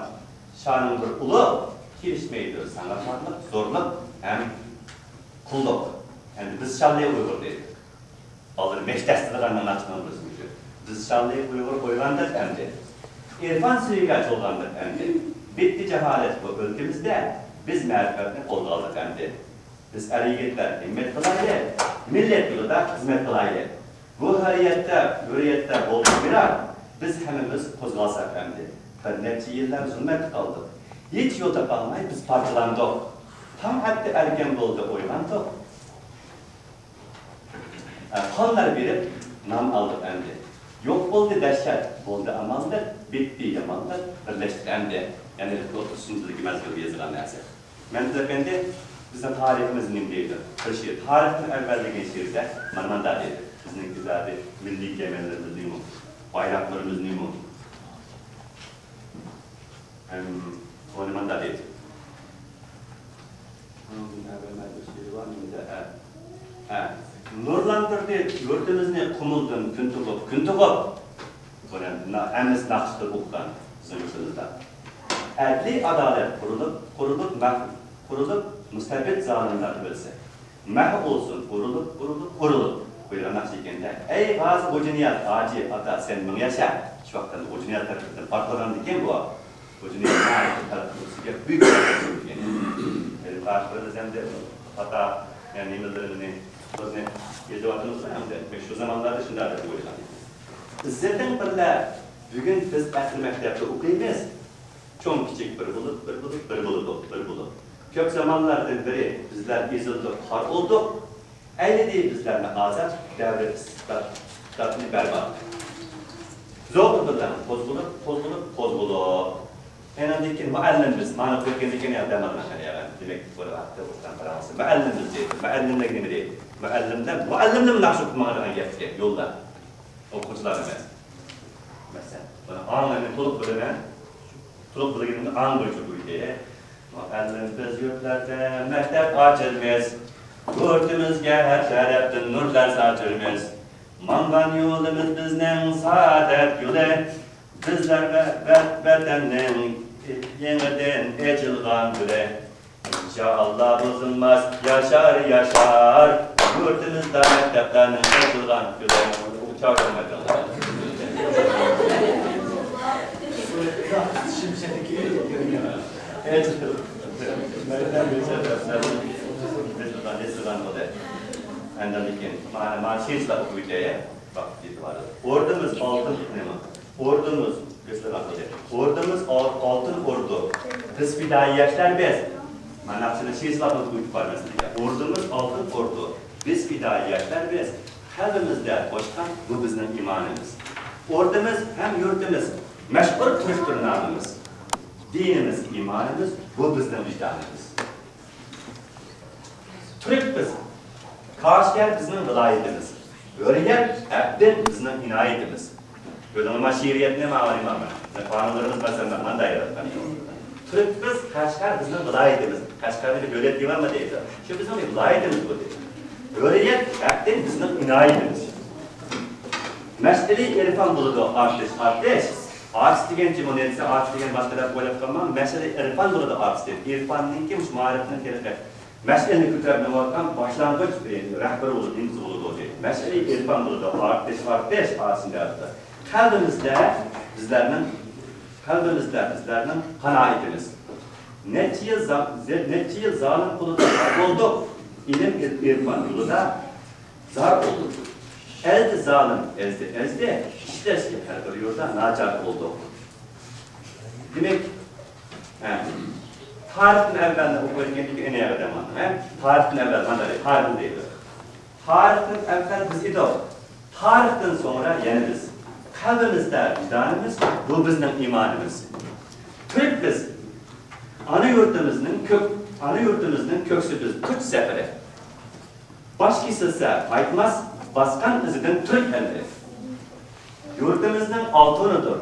شانىڭ بىر ئۇلۇغ، كېلىشمەيدۇ ساڭا خارلىق، زورلۇق ھەم قۇللۇق. ئەمدى بىز شانلىق ئۇيغۇر دەيدۇ. بالىلار مەكتەپتە دېگەننىڭ ناخشىنىڭ بىرسى مۇشۇ. بىز شانلىق ئۇيغۇر ئويغاندۇق ئەمدى. ئېرفان سۈيىگە چولغاندۇق ئەمدى. بىتتى جاھالەت بۇ ئۆلكىمىزدە، بىز مەرىپەتنى قولغا ئالدۇق ئەمدى. بىز ئەر-يىگىتلەر ھىممەت قىلايلى، مىللەت يولىدا خىزمەت قىلايلى. بۇ ھۆرىيەتتە، ھۆرىيەتتە بولدۇق بىرار، بىز ھەممىمىز قوزغالساق ئەمدى. بىر نەچچە يىللار زۇلمەتتە قالدۇق. ھېچ يول تاپالماي بىز پارچىلاندۇق. تاڭ ئاتتى ئەركەن بولدى ئويغاندۇق. قانلار بېرىپ نام ئالدۇق ئەمدى. يوق بولدى دەھشەت، بولدى ئامانلىق، بىتتى يامانلىق، بىرلەشتى ئەمدى. يەنى ئوتتۇز ئۈچىنچى يىلدىكى مەزگىلگە يېزىلغان نەرسە. مەمتىخ ئەپەندى، بىزنىڭ تارىخىمىز نېمە دەيدۇ؟ بىر شېئىر، تارىختىن ئەۋۋەل دېگەن شېئىردە مانا مانداق دەيدۇ. بىزنىڭ ئىجادىي مىللىي كېمەلىرىمىز نېمە؟ بايراقلىرىمىز نېمە؟ ھەم ئۇنى مانداق دەيدۇ. ھە، ھە. نۇرلاندۇردى يۇرتىمىزنى قۇمۇلدىن كۈن تۇغۇپ، كۈن تۇغۇپ. بۇنى نا-، ھەممىسى ناخشىدا ئوقۇغان بىزنىڭ يۇرتىمىزدا. ئەدلىي ئادالەت قۇرۇلۇپ، قۇرۇلۇپ، مەھ-، قۇرۇلۇپ، مۇستەبىت زالىملار ئۆلسە. مەھۋ بولسۇن ئۇرۇلۇپ، ئۇرۇلۇپ، ئۇرۇلۇپ. بۇ يەردە ناخشا ئىكەندە، ئەي غازى غوجىنىياز ھاجى ئاتا، سەن مىڭ ياشا. شۇ ۋاقىتتا غوجىنىياز تەرىپىدىن پارتلىغاندىكىن بۇ. غوجىنىياز تەرىپىدىن بۈيۈك بولغان. ئەمدى ئاتا، يەنى نېمىلىرىنى، بىزنى يېزىۋاتىمىزغۇ ئەمدى. شۇ زامانلاردا شۇنداق دەپ ئويلىغان. ئىززىتىڭ بىرلە، بۈگۈن بىز ئەقلى مەكتەپتە ئوقۇيمىز. چوڭ كىچىك بىر بولۇپ، بىر بولۇپ، بىر بولىدۇ، بىر بولۇپ. كۆپ زامانلاردىن بېرى بىزلەر ئېزىلدۇق، خار بولدۇق. ئەيلىدى بىزلەرنى ئازاد، دەۋر ئىستىبداتنى بەربات. زوقى بىلەن قوزغىلىپ، قوزغىلىپ، قوزغىلىپ. ئېنىڭدىن كېيىن مۇئەللىم بىز، مانا كۆرگەندىن كېيىن يا دەم ئالماي قېلىۋاتىدۇ. دېمەك، بۇ ۋاقىتتا ئوقۇغان پاراڭلىسى. مۇئەللىم بىز دەيدۇ. مۇئەللىملەر نېمە دەيدۇ؟ مۇئەللىملەر مۇئەللىمنىمۇ ناخشا ئوقۇماڭ دېگەن گەپكە يولدا. ئوقۇغۇچىلار ئەمەس. مەسىلەن، مانا ئاڭلارنى تولۇق بىلىمەن. تولۇق بىلگىنىمنى ئاڭ بويىچە بۇيرۇدى. مۇئەللىم بىز يۇرتلاردا مەكتەپ ئاچىرمىز. يۇرتىمىزغا ھەر تەرەپتىن نۇرلار ساچىرمىز. ماڭغان يولىمىز بىزنىڭ سائادەت يولى. بىزلەر ۋە-، ۋە-، ۋەتەننىڭ يېڭىدىن ئېچىلغان گۈلى. ئىنشائاللا بۇزۇلماس، ياشار، ياشار. يۇرتىمىزدا مەكتەپلەرنىڭ ئېچىلغان كۈنى. چاۋشيەن مەيدانلىرى. ئاندىن كېيىن مانا، مانا شېئىرچىلار ئوقۇپ ئۆتەي. ۋاقىت ئېتىبارى. ئوردىمىز ئالتۇن نېمە؟ ئوردىمىز، ئوردىمىز ئال-، ئالتۇن ئوردۇ. بىز پىدائىي ياشلار بىز. مانا شۇنى شېئىرچىلار بىلىپ قويۇپ بارىمىز. ئوردىمىز ئالتۇن ئوردۇ. بىز پىدائىي ياشلار بىز. قەلبىمىزدە بوشقان بۇ بىزنىڭ ئىمانىمىز. ئوردىمىز ھەم يۇرتىمىز. مەشھۇر تۈركتۇر نامىمىز. دىنىمىز، ئىمانىمىز، بۇ بىزنىڭ ۋىجدانىمىز. تۈرك بىز. كاشغەر بىزنىڭ ۋىلايىتىمىز. ھۆرىيەت، ھەق دىن بىزنىڭ ئىنايىتىمىز. كۆرۈڭلار، شېئىرىيەتنى ماڭا ئالىمەن. قانۇنلىرىمىز مەسىلەن مانداق ياراتقان. تۈرك بىز، قەشقەر بىزنىڭ ۋىلايىتىمىز. قەشقەرنى بىر دۆلەت دېيمەنمۇ دەيدۇ. شۇ بىزنىڭ بىر ۋىلايىتىمىز بۇ دەيدۇ. ھۆرىيەت، ھەق دىن بىزنىڭ ئىنايىتىمىز. مەشئىلى ئىرفان بولىدۇ ئارتىش، ئارتىش. ئارتىس دېگەن جۇمۇ نېمىسى ئارتىس دېگەن باشقا دەپ ئويلاپ قالماڭ. مەشئىلى ئىرفان بولىدۇ ئارتىس دەپ. ئىرفاننىڭكى مۇشۇ مائارىپنىڭ ھېلىقى مەشئىلنى كۆتۈرۈپ مېڭىۋاتقان باشلانغۇچ، ئى، رەھبىرى بولىدۇ، نېمىسى بولىدۇ دەيدۇ. مەشئىلى ئىرفان بولىدۇ ئارتىش، ئارتىش، ئارتىس دەپ. قەلبىمىزدە بىزلەرنىڭ، قەلبىمىزدە بىزلەرنىڭ قانائىتىمىز. نەچچە يىل زا-، زە-، نەچچە يىل زالىم قولىدا زار بولدۇق. ئىلىم ئىرفان يولىدا زار بولدۇق. ئەزدى زالىم، ئەزدى، ئەزدى. ئىشلەشكە ھەر بىر يولدا ناچار بولدۇق. دېمەك، ھە، تارىختىن ئەۋۋەلنى ئوقۇيدىكەن، ئەنە يەردە مانا، ھە، تارىختىن ئەۋۋەل مانا تارىخنى دەيدۇ. تارىختىن ئەۋۋەل بىز ئىدۇق. تارىختىن سوڭرا يەنە بىز. قەلبىمىزدە ۋىجدانىمىز، بۇ بىزنىڭ ئىمانىمىز. تۈرك بىز. ئانا يۇرتىمىزنىڭ كۆك، ئانا يۇرتىمىزنىڭ كۆكسى بىز، تۇچ سەپىرى. باش كېسىلسە قايتماس، باسقان ئىزىدىن تۈرك ئەللىرى. يۇرتىمىزنىڭ ئالتۇنىدۇر،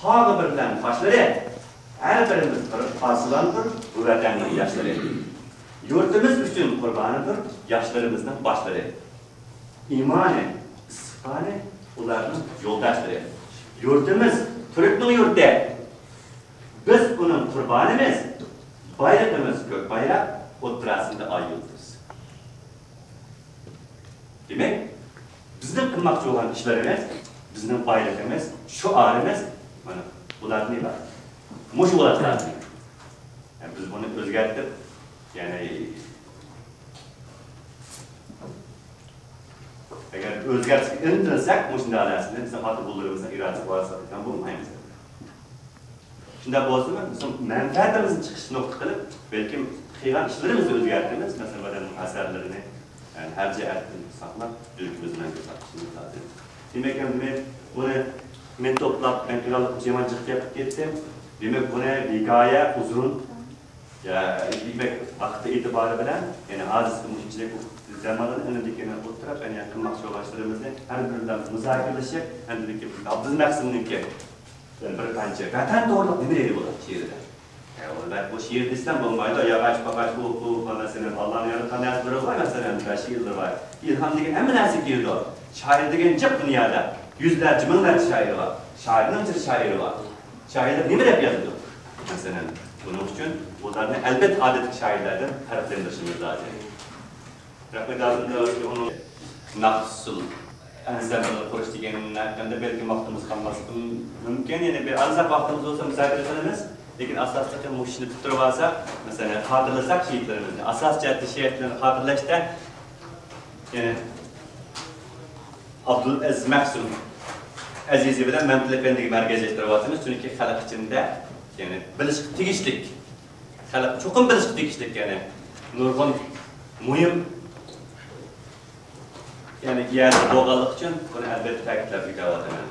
تاغى بىرلەن تاشلىرى. ھەر بىرىمىز بىر ئارسلاندۇر، بۇ ۋەتەننىڭ ياشلىرى. يۇرتىمىز ئۈچۈن قۇربانىدۇر، ياشلىرىمىزنىڭ باشلىرى. ئىمانى، ئىسسىقانى ئۇلارنىڭ يولداشلىرى. يۇرتىمىز تۈركنىڭ يۇرتى. بىز ئۇنىڭ قۇربانىمىز. بايرىقىمىز كۆك بايراق، ئوتتۇراسىدا ئاي يۇلتۇز. دېمەك، بىزنىڭ قىلماقچى بولغان ئىشلىرىمىز، بىزنىڭ بايرىقىمىز، شوئارىمىز، مانا، بۇلاردىن ئىبارەت. مۇشۇ بولۇشى لازىم. يەنى بىز بۇنى ئۆزگەرتىپ، يەنى، ئەگەر ئۆزگەرتىشكە ئىنتىلسەك، مۇشۇنداق نەرسىنى بىزنىڭ ئاتا-بوۋىلىرىمىزنىڭ ئىرادىسى بار، ساتىدىغان بولمايمىز. شۇنداق بولسىمۇ، بىزنىڭ مەنپەئەتىمىزنى چىقىش نۇقتا قىلىپ، بەلكىم قىلغان ئىشلىرىمىزنى ئۆزگەرتىمىز. مەسىلەن، ئادەمنىڭ ئەسەرلىرىنى، يەنى، ھەر جەھەتتىن ساقلاپ، يۈرىكىمىزدە مەڭگۈ ساقلىشىمىز لازىم. دېمەك، ئەمدى مەن بۇنى مەن توپلاپ، مەن پىلانلىق جىمان جىق گەپ قىلىپ كەتتىم. دېمەك، بۇنى ھېكايە ئۇزۇن، يا، دېمەك، ۋاقتى ئېتىبارى بىلەن، يەنى ھازىر مۇشۇنچىلىك زاماننى ئىلىمدىكىنى ئوتتۇرا، يەنى قىلماقچى بولغان ئىشلىرىمىزنى ھەر بىر بىلەن مۇزاكىرىلىشىپ، ئەمدى ئابدۇل مەخسۇمنىڭكى بىر قانچە ۋەتەن توغرىلىق نېمە دەيدۇ بۇ شېئىردا؟ ئەۋۋەلدە بۇ شېئىر دېسەم بولمايدۇ، ياغاچ، پاغاچ، بۇ، بۇ، مەسىلەن، ئاللانىڭ ياراتقان نەرسىلىرى بار، مەسىلەن، شېئىرلىرى بار. ئىلھام دېگەن ھەممە نەرسىگە كېلىدۇ. شائىر دېگەن جىق دۇنيادا يۈزلەرچە، مىڭلارچە شائىر بار. شائىرنىڭ جىق شائىرى بار. شائىرلار نېمە دەپ يازىدۇ؟ مەسىلەن، بۇنىڭ ئۈچۈن بۇلارنى، ئەلۋەتتە، ئادەتتىكى شائىرلاردىن پەرقلەندۈرۈشىمىز لازىم. رەھمەت، ھازىر ئۇنىڭ ناخشىسىل ئەنسەمبىل قۇرۇش دېگەن ھەققىدە بەلكىم ۋاقتىمىز قالماسلىقى مۇمكىن. يەنە بىر ئازراق ۋاقتىمىز بولسا مۇزاكىرە قىلىمىز. لېكىن ئاساسلىقى مۇشۇنى پۈتتۈرۈپ ئالساق، مەسىلەن، خاتىرىلىسەك شېھىتلىرىمىزنى. ئاساسىي جەھەتتە شېھىتلەرنى خاتىرىلەشتە، يەنە ئابدۇلئەزىز مەخسۇم ئەزىزى بىلەن مەمتىلى ئەپەندىگە مەركەزلەشتۈرۈۋاتىمىز. چۈنكى خەلق ئىچىندە، يەنى بىلىشكە تېگىشلىك، خەلق چوقۇم بىلىشكە تېگىشلىك، يەنى نۇرغۇن مۇھىم يەنى يەردە بولغانلىقى ئۈچۈن بۇنى ئەلۋەتتە تەكىتلەپ ئۆتۈۋاتىمەن.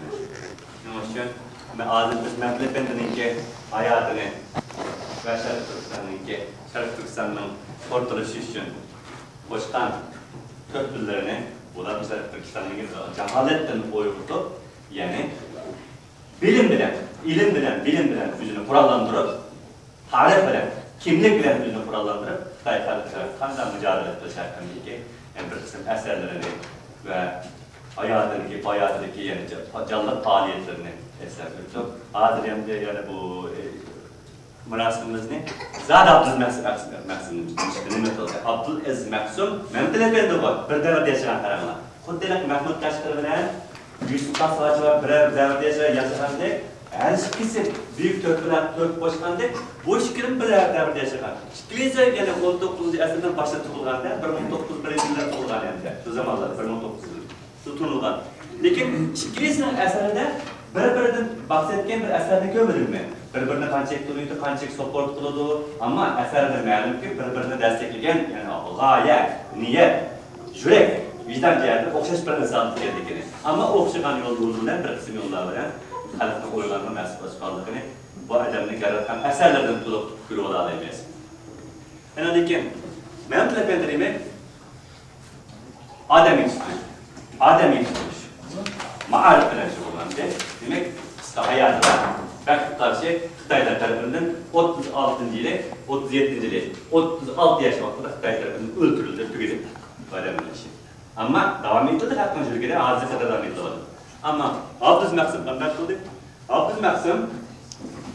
شۇنىڭ ئۈچۈن مەن ھازىر بىز مەمتىلى ئەپەندىنىڭكى ھاياتىنى ۋە شەرقىي تۈركىستاننىڭكى، شەرقىي تۈركىستاننىڭ قۇرۇتۇلۇشى ئۈچۈن قوشقان تۆھپىلىرىنى، بۇلار شەرقىي تۈركىستاننىڭ جاھالەتتىن ئويغىتىپ، يەنى بىلىم بىلەن، ئىلىم بىلەن، بىلىم بىلەن ئۆزىنى قوراللاندۇرۇپ، تارىخ بىلەن، كىملىك بىلەن ئۆزىنى قوراللاندۇرۇپ، خىتاي خەلقىگە قانداق مۇجادىلە قىلىش ھەققىدىكى، يەنى بىر قىسىم ئەسەرلىرىنى ۋە ھاياتىدىكى، ھاياتىدىكى يەنە جا-، جانلىق پائالىيەتلىرىنى ئەسلەپ ئۆتتۇق. ھازىر ئەمدى يەنە بۇ، ئى، مۇراسىمىمىزنى زادى ئابدۇل مەخسۇم، مەخسۇم، مەخسۇم نېمە قىلدى؟ ئابدۇلئەزىز مەخسۇم مەمتىلى ئەپەندىغۇ بىر دەۋردە ياشىغان، قاراڭلار. خۇددى مەھمۇد قەشقىرى بىلەن يۈسۈپ خاس ھاجى بىرەر دەۋردە ياشىغاندەك، ھەر ئىككىسى بۈيۈك تۆھپىلەر، تۆھپە قوشقاندەك، بۇ ئىككىلىمۇ بىر دەۋردە ياشىغان. ئىككىلىسى يەنە ئون توققۇزىنچى ئەسىرنىڭ باشىدا تۇغۇلغاندا، بىر مىڭ توققۇز يۈز بىرىنچى يىلدا تۇغۇلغان ئەمدى. شۇ زامانلاردا، بىر مىڭ توققۇز يۈز يىل. شۇ تونۇلغان. لېكىن ئىككىلىسىنىڭ ئەسىرىدە بىر-بىرىدىن بەھس ئەتكەن بىر ئەسەرنى كۆرمىدىم مەن. بىر-بىرىنى قانچىلىك تونۇيدۇ، قانچىلىك سوپۇرت قىلىدۇ. ئەمما ئەسەردە مەلۇمكى، بىر-بىرىنى دەستەكلىگەن، يەنى غايە، نىيەت، يۈرەك، ۋىجدان جەھەتتىن ئوخشاش بىر ئىنسان ئىكەنلىكىنى. ئەمما ئوخشىغان يول يولى بىلەن، بىر قىسىم يوللار بىلەن خەلقنى ئويغانغان نەرسە باشقانلىقىنى بۇ ئادەمنىڭ ياراتقان ئەسەرلىرىدىن تولۇق كۆرۈۋالالايمىز. ئەنە لېكىن مەمتىلى ئەپەندى دېمەك، ئادەم يېتىشتۈرۈش، ئادەم يېتىشتۈرۈش، مائارىپ بىلەن شۇغۇللاندى. دېمەك، قىسقا ھاياتىدا بەختكە قارشى خىتايلار تەرىپىدىن ئوتتۇز ئالتىنچى يىلى، ئوتتۇز يەتتىنچى يىلى، ئوتتۇز ئالتە ياش ۋاقتىدا خىتاي تەرىپىدىن ئۆلتۈرۈلدى، تۈگىدى ئادەمنىڭ ئىشى. ئەمما داۋام ئېتىلدى، خەلقنىڭ يۈرىكىدە ھازىرغا قەدەر داۋام ئېتىلىۋاتىدۇ. ئەمما ئابدۇز مەخسۇم قانداق قىلدى؟ ئابدۇز مەخسۇم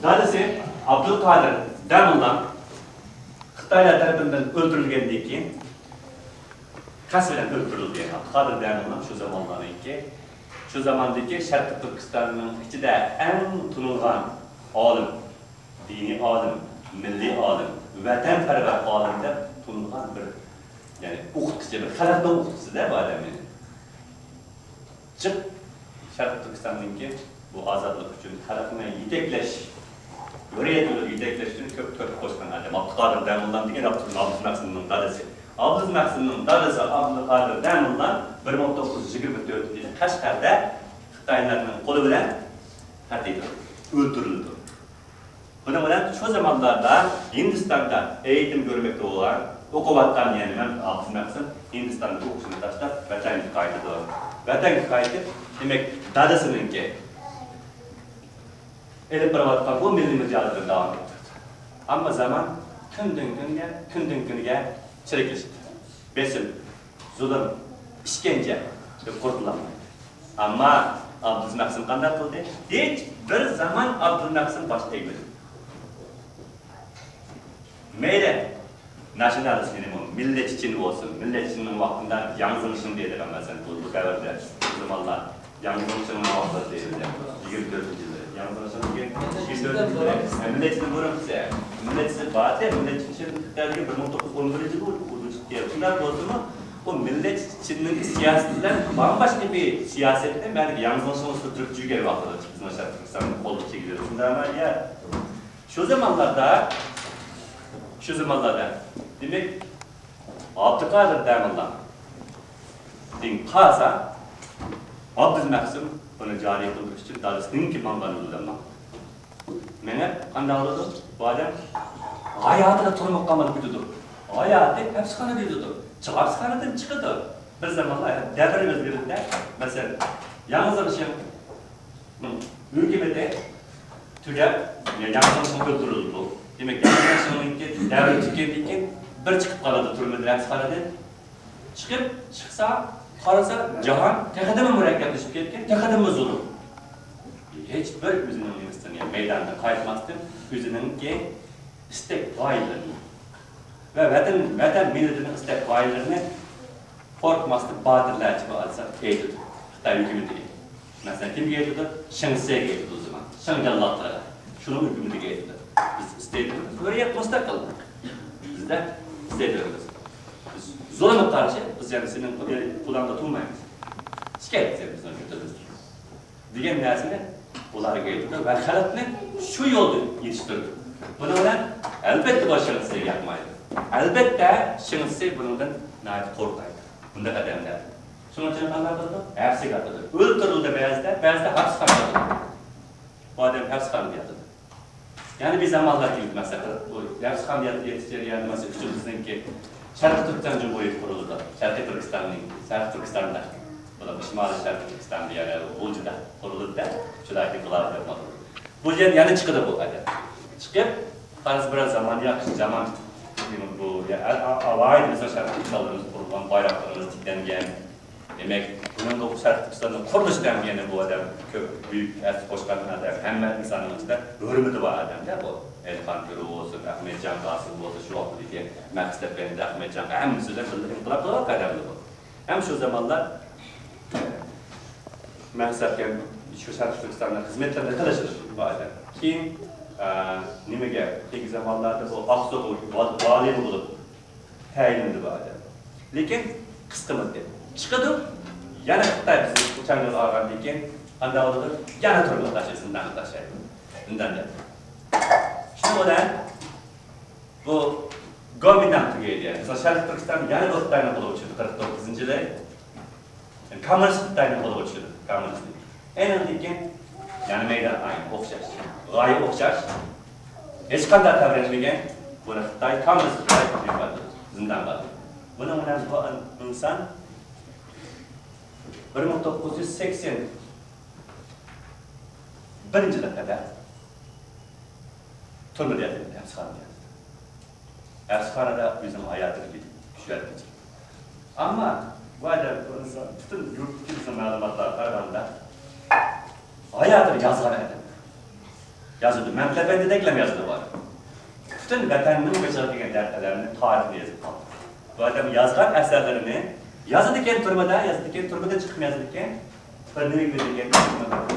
دادىسى ئابدۇلقادىر دەموللا خىتايلار تەرىپىدىن ئۆلتۈرۈلگەندىن كېيىن، قەستەن ئۆلتۈرۈلگەن ئابدۇلقادىر دەموللا شۇ زامانلارنىڭكى، شۇ زاماندىكى شەرقىي تۈركىستاننىڭ ئىچىدە ئەڭ تونۇلغان ئالىم، دىنىي ئالىم، مىللىي ئالىم، ۋەتەنپەرۋەر ئالىم دەپ تونۇلغان بىر، يەنى ئوقۇتقۇچى، بىر خەلقنىڭ ئوقۇتقۇچىسى-دە بۇ ئادەم. جىق شەرقىي تۈركىستاننىڭكى بۇ ئازادلىق ئۈچۈن خەلقنى يېتەكلەش، ھۆرىيەت يولىغا يېتەكلەش ئۈچۈن كۆپ تۆھپە قوشقان ئادەم. ئابدۇقادىر دەموللا دېگەن ئابدۇ-، ئابدۇز مەخسۇمنىڭ دادىسى. ئابدۇز مەخسۇمنىڭ دادىسى ئابدۇقادىر دەموللا بىر مىڭ توققۇز يۈز يىگىرمە تۆتىنچى يىلى قەشقەردە خىتايلارنىڭ قولى بىلەن قەتلىيدۇ، ئۆلتۈرۈلىدۇ. بۇنىڭ بىلەن شۇ زامانلاردا ھىندىستاندا ئېيتىم كۆرمەكتە بولغان، ئوقۇۋاتقان، يەنى مەن ئابدۇز مەخسۇم ھىندىستاندا ئوقۇشىنى تاشلاپ، ۋەتەنگە قايتىدۇ. ۋەتەنگە قايتىپ، دېمەك، دادىسىنىڭكى ئېلىپ بېرىۋاتقان بۇ مىللىي مۇجادىلىنى داۋام ئەتتۈرىدۇ. ئەمما زامان كۈندىن كۈنگە، كۈندىن كۈنگە چىرىكلىشىدۇ. بېسىم، زۇلۇم، ئىشكەنجە دەپ قۇرتۇلالمايدۇ. ئەمما ئابدۇز مەخسۇم قانداق قىلدى؟ ھېچ بىر زامان ئابدۇز مەخسۇم باش ئەگمىدى. مەيلى، ناسيونالىست نېمە، مىللەتچى چىن بولسۇن، مىللەتچى چىننىڭ ۋاقتىدا ياڭ زېڭشىڭ دەيدىغان، مەسىلەن، بۇ، بۇ دەۋردە، بۇ زامانلار ياڭ زېڭشىڭنىڭ ۋاقتىدا دەيدۇ، يىگىرمە تۆتىنچى يىلى. ياڭ زېڭشىڭ دېگەن يىگىرمە تۆتىنچى يىلى. مىللەتچىدىن بۇرۇن قىلسا، مىللەتچىسى بارتى، مىللەتچى چىن خىتايدىكى بىر مىڭ توققۇز يۈز ئون بىرىنچى يىلى ئۇ، ئۇ، ئۇ، شۇنداق بولسىمۇ، بۇ مىللەتچى چىننىڭ سىياسىتى بىلەن بامباشقا بىر سىياسەتنى مەن ياڭ زېڭشىڭ سۈردۈرۈپ يۈرگەن ۋاقتىدا، بىزنىڭ شەرقىي تۈركىستاننىڭ قوللۇق چېگرىسىدە شۇنداق ئەمەس. شۇ زامانلاردا، شۇ زامانلاردا، دېمەك، ئابدۇقادىر دەموللادىن قالسا، ئابدۇز مەخسۇم بۇنى جارى قىلدۇرۇش ئۈچۈن دادىسىنىڭكى ماڭغان يولىدىن ماڭدى. مېڭىپ قانداق بولىدۇ؟ بۇ ئادەم ھاياتىدا تۈرمە قاماپ كېتىدۇ. ھاياتى ھەپسخانىدا يۈرىدۇ. چىقارسا خانىدىن چىقىدۇ. بىر زامانلار دەۋر ئۆزگىرىدۇ. مەسىلەن، ياڭزىڭ شىڭ ھۆكۈمىتى تۈگەپ، ياڭزىڭ شىڭ ئۆلتۈرۈلىدۇ. دېمەك، ياڭزىڭ شىڭنىڭكى دەۋرى تۈگىگەندىن كېيىن بىر چىقىپ قالىدۇ تۈرمىدىن، ھەپسخانىدىن. چىقىپ، چىقسا، قارىسا، جاھان تېخىدىنمۇ مۇرەككەپلىشىپ كەتكەن، تېخىدىنمۇ زۇلۇم. ھېچ بىر ئۆزىنىڭ نېمىسىدىن، يەنى مەيدانىدىن قايتماستىن، ئۆزىنىڭكى ئىستەك غايىلىرىنى ۋە ۋەتەن، ۋەتەن مىللىتىنىڭ ئىستەك غايىلىرىنى قورقماستىن باتۇرلارچە بۇ ئالسا ئېيتىدۇ. خىتاي ھۆكۈمىتىگە. مەسىلەن، كىمگە ئېيتىدۇ؟ شېڭ سېگە ئېيتىدۇ ئۇ زامان. شېڭ جاللاتلىرىغا. شۇنىڭ ھۆكۈمىتىگە ئېيتىدۇ. بىز ئىستەيدۇ، ھۆرىيەت، مۇستەقىللىق. بىزدە ئىستەيدۇ. بىز زۇلۇمغا قارشى، بىز يەنە سېنىڭ قولۇڭدا تۇرمايمىز. شىكايەت قىلىمىز بىزنىڭ كۆتۈرىمىز. دېگەن نەرسىنى ئۇلارغا ئېيتىدۇ ۋە خەلقنى شۇ يولدا يېتىشتۈرىدۇ. بۇنىڭ بىلەن، ئەلۋەتتە، بۇ شېڭ سېگە ياقمايدۇ. ئەلۋەتتە، شېڭ سېگە بۇنىڭدىن ناھايىتى قورقايدۇ. بۇنداق ئادەملەر. شۇنىڭ ئۈچۈن قانداق قىلىدۇ؟ ھەپسىگە ئاتىدۇ. ئۆلتۈرۈلىدۇ بەزىدە، بەزىدە ھەپسخانىغا ئاتىدۇ. بۇ ئادەم ھەپسخانىدا ياتىدۇ. يەنە بىر زامانلار كېلىپ، مەسىلەن، بۇ ھەپسخانىدا يات-، يېتىش جەريانىدا، مەسىلەن، ئۈچ يىل بىزنىڭكى شەرقىي تۈركىستان جۇمھۇرىيىتى قۇرۇلىدۇ. شەرقىي تۈركىستاننىڭ، شەرقىي تۈركىستاندا، بۇلار شىمالىي شەرقىي تۈركىستاندا، يەنە غۇلجىدا قۇرۇلىدۇ-دە، شۇلارنى بۇلار دەپ ئاتىلىدۇ. بۇ يەر يەنە چىقىدۇ بۇ ئادەم. چىقىپ، قارىسا بىر زامان ياخشى زامان، بۇ يە-، ئا-، ئا-، ئالاھىدە بىزنىڭ شەرقىي تۈركىستانلىرىمىز قۇرۇلغان، بايراقلىرىمىز تىكلەنگەن. دېمەك، بۇنىڭغا ئۇ شەرقىي تۈركىستاننىڭ قۇرۇلۇشىدىن يەنە بۇ ئادەم كۆپ بۈيۈك ھەسسە قوشقان ئادەم، ھەممە ئىنساننىڭ ئىچىدە ھۆرمىتى بار ئادەم-دە بۇ. ئەلىخان كۆرى بولسۇن، ئەخمەتجان قاسىم بولسۇن، شۇ ۋاقىتتىكى مەقسەت ئەپەندى، ئەخمەتجان، ھەممىسى بىلەن بىللە ئىنقىلاب قىلىۋاتقان ئادەمدى بۇ. ھەم شۇ زامانلار مەقسەت ئەپەندى شۇ شەرقىي تۈركىستاندا خىزمەتلەرنى قىلىشىدۇ بۇ ئادەم. كېيىن، ئە، نېمىگە، كېيىنكى زامانلاردا بۇ ئاقسۇغا ۋال-، ۋالىي بولۇپ، تەيىنلىدى بۇ ئادەم. لېكىن قىسقا مۇددەت چىقىدۇ، يەنە خىتاي بىزنى چاڭگال ئالغاندىن كېيىن قانداق بولىدۇ؟ يەنە تۈرمىگە تاشلايدۇ، زىندانغا تاشلايدۇ. زىندان دەپ. شۇنىڭ بىلەن بۇ گومىنداڭ تۈگەيدى. مىسال، شەرقىي تۈركىستان يەنە بىر خىتاينىڭ قولىغا چۈشىدۇ، قىرىق توققۇزىنچى يىلى. يەنى كوممۇنىست خىتاينىڭ قولىغا چۈشىدۇ، كوممۇنىستنى. ئېنىڭدىن كېيىن يەنە مەيدان ئاينى ئوخشاش، غايە ئوخشاش. ھېچقانداق تەۋرەنمىگەن، بۇنى خىتاي، كوممۇنىست خىتاي يوقاتتى، زىندانغا ئاتتى. بۇنىڭ بىلەن بۇ ئىنسان بىر مىڭ توققۇز يۈز سەكسەن بىرىنچى يىلغا قەدەر تۈرمىدە ياتىدۇ، ھەپسخانىدا ياتىدۇ. ھەپسخانىدا ئۆزىنىڭ ھاياتىنى كېچىردى، شۇ يەردە كېچىردى. ئەمما بۇ ئادەم، بۇ ئىنسان پۈتۈن يۇرتتىكى بىزنىڭ مەلۇماتلارغا قارىغاندا، ھاياتىدا يازغان ئادەم. يازىدۇ، مەمتىلى ئەپەندىدەكلەم يازىدۇ بۇ ئادەم. پۈتۈن ۋەتەننىڭ بېشىغا كەلگەن دەرد-ئەلەمنى، تارىخىنى يېزىپ قالدى. بۇ ئادەم يازغان ئەسەرلىرىنى يازىدىكەن تۈرمىدە، يازىدىكەن، تۈرمىدىن چىقىپ يازىدىكەن. بىر نېمە دېگەن،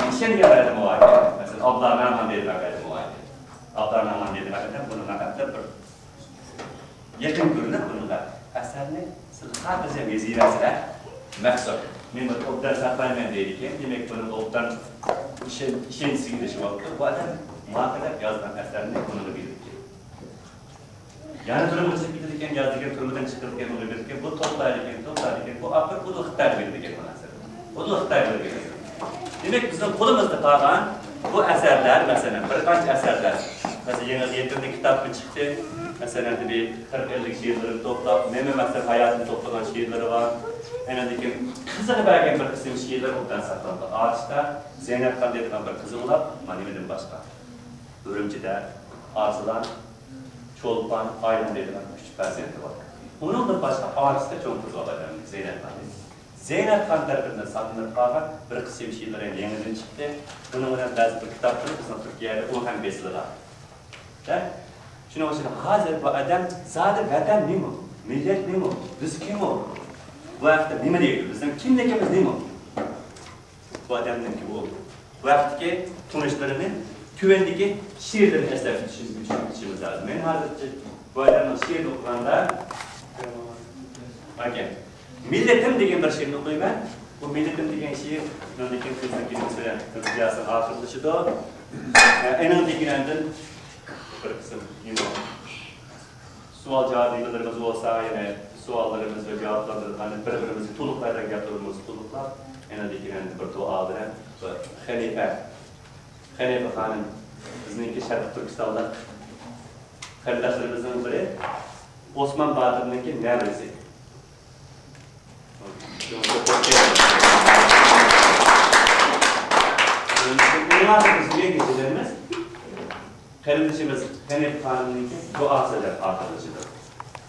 ئىشەنگەن ئادەم بار ئىكەن. مەسىلەن، ئابلا نامان دەيدىغان ئادەم بار ئىكەن. ئابلا نامان دەيدىغان ئادەم بۇنىڭغا ئەپلەپ بىر يېقىن كۆرۈنۈپ، بۇنىڭغا ئەسەرنى سىلەر خاتىرجەم يېزىۋەرسىلەر، مەخسۇس، مەن بىر ئوبدان ساقلايمەن دەيدىكەن. دېمەك، بۇنىڭ ئوبدان ئىشەن-، ئىشەنچىسىگە ئېرىشىۋاپتۇ. بۇ ئادەم ماقۇل دەپ يازغان ئەسەرنى بۇنىڭغا بېرىدىكەن. يەنە تۈرمىگە چىقىپ كېتىدىكەن، يازىدىكەن، تۈرمىدىن چىقىدىكەن، بۇنى بېرىدىكەن، بۇ توپلايدىكەن، توپلايدىكەن، بۇ ئاخىرى ئۇدۇل خىتايغا بېرىدىكەن بۇ نەرسىنى. ئۇدۇل خىتايغا بېرىدىكەن. دېمەك، بىزنىڭ قولىمىزدا قالغان بۇ ئەسەرلەر، مەسىلەن، بىر قانچە ئەسەرلەر، مەسىلەن، يېڭى يېقىندا كىتابمۇ چىقتى. مەسىلەن، بىر قىرىق ئەللىك شېئىرلىرىنى توپلاپ، مېمە مەقسەت ھاياتىنى توپلىغان شېئىرلىرى بار. ئاندىن كېيىن قىزىغا بەرگەن بىر قىسىم شېئىرلىرى ئوبدان ساقلانغان. ئارىسىدا زەينەپخان دەيدىغان بىر قىزى بولۇپ، مانا نېمىدىن باشقا، ئۈرۈمچىدە ئارسلان، چولپان، ئايلان دەيدىغان ئۈچ پەرزەنتى بار. ئۇنىڭدىن باشقا ئارىسىدا چوڭ قىزى بار ئادەمنىڭ، زەينەپخان دەيدۇ. زەينەپخان تەرىپىدىن ساقلىنىپ قالغان بىر قىسىم شېئىرلىرى يېڭىدىن چىقتى. بۇنىڭ بىلەن بەزى بىر كىتابلىرى بىزنىڭ تۈركىيەدە ئۇ ھەم بېسىلغان. دە؟ شۇنىڭ ئۈچۈن ھازىر بۇ ئادەم زادى ۋەتەن نېمە؟ مىللەت نېمە؟ بىز كىم ئۇ؟ بۇ ھەقتە نېمە دەيدۇ؟ بىزنىڭ كىملىكىمىز نېمە؟ بۇ ئادەمنىڭكى ئۇ ۋاقىتتىكى تونۇشلىرىنى تۆۋەندىكى شېئىرلىرىنى ئەسلەپ ئۆتۈشىمىز لازىم. مەن ھازىرچە بۇ ئادەمنىڭ شېئىرىنى ئوقۇغاندا، ئاكا، مىللىتىم دېگەن بىر شېئىرنى ئوقۇيمەن. بۇ مىللىتىم دېگەن شېئىر، ئۇنىڭدىن كېيىن سۆزنىڭ كېلىمىسى بىلەن ئۆزگىچە ئاخىرلىشىدۇ. ئە، ئېنىڭدىن كېيىن ئاندىن بىر قىسىم نېمە، سوئال جاۋاب نېمىلىرىمىز بولسا، يەنە سوئاللىرىمىز ۋە جاۋابلىرىمىزنى بىر-بىرىمىزگە تولۇقلايدىغان گەپلىرىمىزنى تولۇقلاپ، ئېنىڭدىن كېيىن ئاندىن بىر دۇئا بىلەن خەنىپە، خەنىپە خانىم بىزنىڭكى شەرقىي تۈركىستانلىق قېرىنداشلىرىمىزنىڭ بىرى، ئوسمان باتۇرنىڭكى نەۋرىسى. قېرىندىشىمىز خەنىپە خانىمنىڭكى دۇئاسى دەپ ئاخىرلىشىدۇ.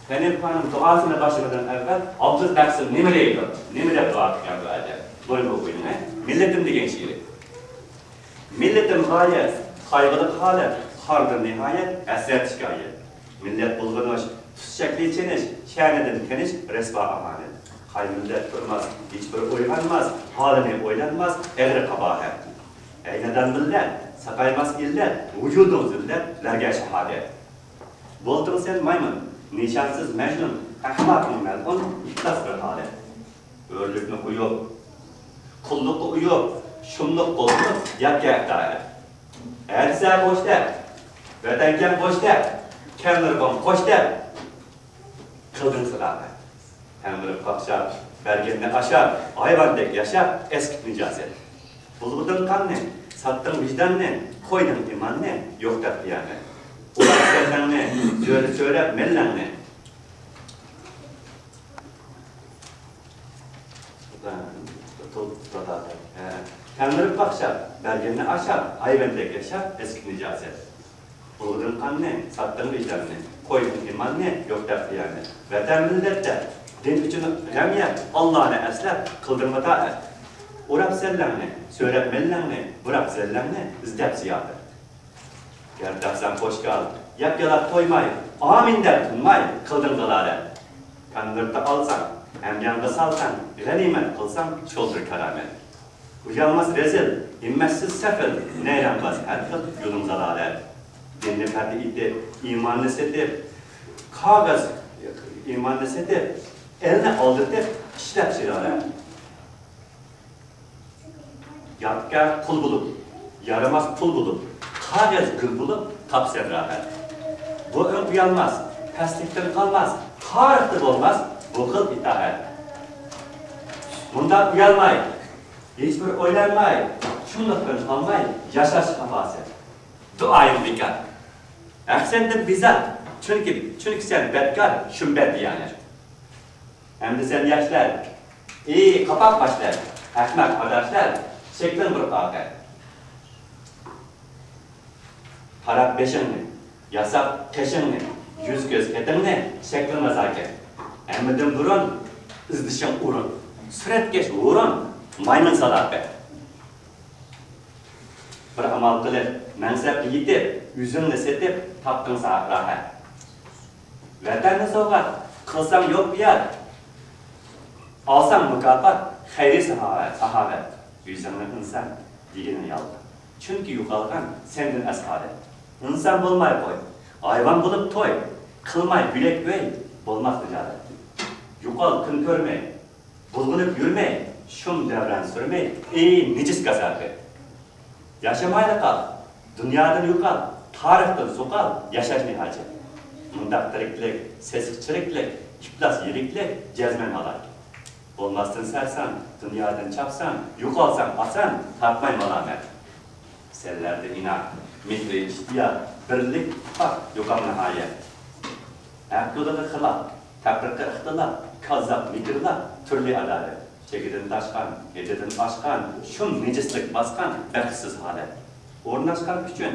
خەنىپە خانىم دۇئاسىنى باشلىمىدىن ئەۋۋەل ئابدۇل بەخشى نېمە دەيدۇ؟ نېمە دەپ دۇئا قىلغان بۇ ئەجەب؟ بۇنى ئوقۇيلى. مىللىتىم دېگەن شېئىرى. مىللىتىم غايەت، قايغۇلۇق ھالەت، خاردۇر نىھايەت، ھەسرەت شىكايەت. مىللەت بۇلغىنىش، تۈس شەكلى چېنىش، شەنىدىن كېنىش، رەسۋا ئامانەت. قاي مىللەت تۇرماس، ھېچبىر ئويغانماس، ھالىنى ئويلانماس، ئېغىر قاباھەت. ئەي نادان مىللەت، ساقايماس ئىللەت، ۋۇجۇدۇڭ زىللەتلەرگە شاھادەت. بولدۇڭ سەن مايمۇن، نىشانسىز مەجنۇن، ئەخلاقىڭ مەلئۇن، ئىپلاس بىر ھالەت. ھۆرلۈكنى قويۇپ، قۇللۇققا ئۇيۇپ، شۇملۇق بولدۇڭ ياتكا ئىتائەت. ھەدىسە بوش دەپ، ۋەتەنكەن بوش دەپ، كەلنۇرغۇم قوش دەپ، قىلدىڭ ساداقەت. تەڭدىرىپ قاقشاپ، بەرگەننى ئاشاپ، ھايۋاندەك ياشاپ، ئەسكىپ نىجاسەت. بۇلغىدىڭ قاننى، ساتتىڭ ۋىجداننى، قويدۇڭ ئىماننى، يوق دەپ قىيامەت. ئۇلار سەللەڭنى، زۆرە سۆرەپ مەللەڭنى. تەڭدىرىپ قاقشاپ، بەرگەننى ئاشاپ، ھايۋاندەك ياشاپ، ئەسكىپ نىجاسەت. بۇلغىدىڭ قاننى، ساتتىڭ ۋىجداننى، قويدۇڭ ئىماننى، يوق دەپ قىيامەت. ۋەتەن مىللەت دەپ، دىن ئۈچۈن غەم يەپ، ئاللانى ئەسلەپ، قىلدىڭمۇ تائەت. ئۇراپ سەللەڭنى، سۆرەپ مەللەڭنى، بۇراپ زەللەڭنى، ئىزدەپ زىياپەت. گەر تاپساڭ پوشكال، ياپيالاپ تويماي، ئامىن دەپ تىنماي، قىلدىڭ دالالەت. تەڭدىرتە ئالساڭ، ھەميانغا سالساڭ، غەنىيمەت قىلساڭ، شۇلدۇر كارامەت. ئۇيالماس رەزىل، ھىممەتسىز سەپىل، نەيرەڭباز ھەر خىل يولۇڭ زالالەت. دىننى پەردە ئېتىپ، ئىماننى سېتىپ، كاغىز، ئىماننى سېتىپ، ئەلنى ئالدىتىپ، ئىشلەپ شىرالەت. ياتكا قۇل بولۇپ، يارىماس پۇل بولۇپ، قەغەز گۈل بولۇپ تاپسەن راھەت. بۇ ئۆڭ ئۇيالماس، پەسلىكتىن قالماس، تارىختا بولماس بۇ خىل ئىتائەت. مۇنداق ئۇيالماي، ھېچبىر ئويلانماي، شۇملۇقتىن قالماي ياشاش خاپاسى. دۇئايىم بىكار. ھەق سەندىن بىزار، چۈنكى، چۈنكى سەن بەتكار، شۇم بەدىيانەت. ئەمدى سەن ياشلار، ئى قاپاق باشلار، ئەخمەق ئاداشلار، شەكلىڭ بىر ئاقەت. تاراپ بېشىڭنى، ياساپ قېشىڭنى، يۈز كۆز خېتىڭنى، شەكلىڭ نازاكەت. ھەممىدىن بۇرۇن ئىزدىشىڭ ئورۇن، سۈرەتكەش ھۇرۇن، مايمۇن سالاپەت. بىر ئامال قىلىپ، مەنسەپكە يېتىپ، ئۆزۈڭنى سېتىپ، تاپتىڭ سا-، راھەت. ۋەتەننى سوۋغات قىلساڭ يوق بۇ يەر، ئالساڭ مۇكاپات، خەيرى ساھاۋەت، ساھاۋەت. ئۆزۈڭنى ئىنسان دېگىنىڭ يالغان، چۈنكى يوقالغان سەندىن ئەسقاتەت. ئىنسان بولماي قوي، ھايۋان بولۇپ توي، قىلماي يۈرەك ئۆي، بولماس تىجارەت. يوقال كۈن كۆرمەي، بۇلغىنىپ يۈرمەي، شۇم دەۋران سۈرمەي، ئى نىجىس كاساپەت! ياشىمايلا قال، دۇنيادىن يوقال، تارىختىن سوقال، ياشاشنى ھاجەت. مۇنداق تىرىكلىك، سېسىق چىرىكلىك، ئىپلاس يىرىكلىك، جەزمەن ھالاك. بولماستىن سەرسان، دۇنيادىن چاپسان، يوقالساڭ ئاسان، تارتماي مالامەت. سەنلەردە ئىناق، مېھرى ئىشتىياق، بىرلىك، ئىتتىپاق، يوقام ناھايەت. ھەق يولىغا خىلاپ، تەپرىقە ئىختىلاپ، كاززاپ مىكىرلاپ، تۈرلى ئادالەت. چېكىدىن تاشقان، ھېدىدىن ئاشقان، شۇم نىجىسلىك باسقان بەختسىز ھالەت. ئورناشقان ئۈچۈن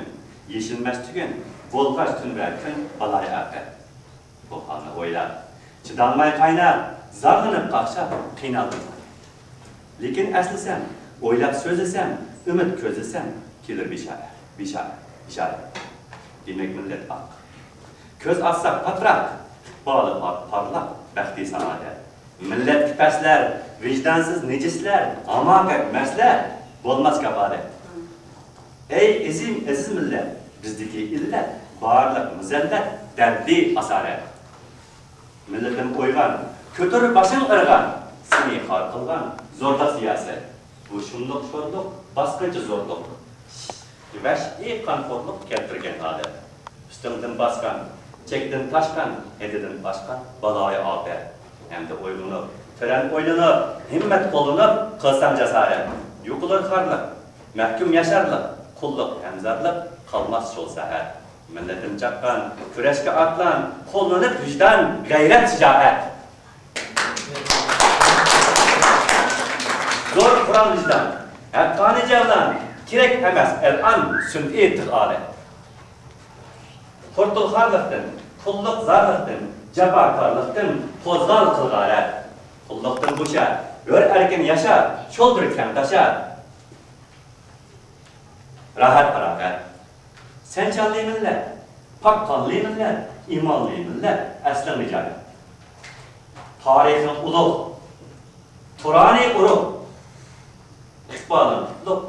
يېشىلمەس تۈگۈن، بولغاچ تۈن ۋە كۈن بالايىئاپەت. بۇ ھالنى ئويلاپ، چىدالماي قايناپ، زارلىنىپ قاقشاپ، قىينالدىم. لېكىن ئەسلىسەم، ئويلاپ سۆزلىسەم، ئۈمىد كۆزلىسەم، كېلىر بىشارەت، بىشارەت، بىشارەت. دېمەك، مىللەت ئاق. كۆز ئاچساق پاتراق، ئىقبالى پار-، پارلاق، بەختى سائادەت. مىللەتكە پەسلەر، ۋىجدانسىز نىجىسلەر، ھاماقەت مەسلەر، بولماس كاپالەت. ئەي ئەزىم، ئەزىز مىللەت، بىزدىكى ئىللەت، بارلىق مۇزەللەت، دەردى ئاسارەت. مىللىتىم ئويغان، كۆتۈر باشىڭ ئىرغان، سېنى خار قىلغان زورلۇق سىياسەت. بۇ شۇملۇق شورلۇق، باسقىنچى زورلۇق، ۋەھشىي قانخورلۇق كەلتۈرگەن ئادەت. ئۈستۈڭدىن باسقان، چەكتىن تاشقان، ھەددىدىن ئاشقان بالايىئاپەت. ئەمدى ئويغىنىپ، تۆرەن ئويلىنىپ، ھىممەت قوللىنىپ، قىلسام جاسارەت. يوقىلار خارلىق، مەھكۇم ياشارلىق، قۇللۇق، ھەمزارلىق قالماس شول سەھەر. مىللىتىم چاققان، كۈرەشكە ئاتلان، قوللىنىپ ۋىجدان، غەيرەت، شىجائەت. زور قورال ۋىجدان، ھەققانىي جەۋلان، كېرەك ئەمەس ئەلئان سۈنئىي تىغ ئالەت. قۇرتۇل خارلىقتىن، قۇللۇق زارلىقتىن، جاپاكارلىقتىن قوزغال قىل غارەت. قۇللۇقتىن بوشا، ھۆر ئەركىن ياشا، شولدۇر كەڭ تاشا. راھەت پاراغەت. سەن جانلى مىللەت، پاك قانلى مىللەت، ئىمانلى مىللەت، ئەسلىڭ نىجات. تارىخىڭ ئۇلۇغ، تۇرانى ئۇرۇق، ئىقبالىڭ قۇتلۇق،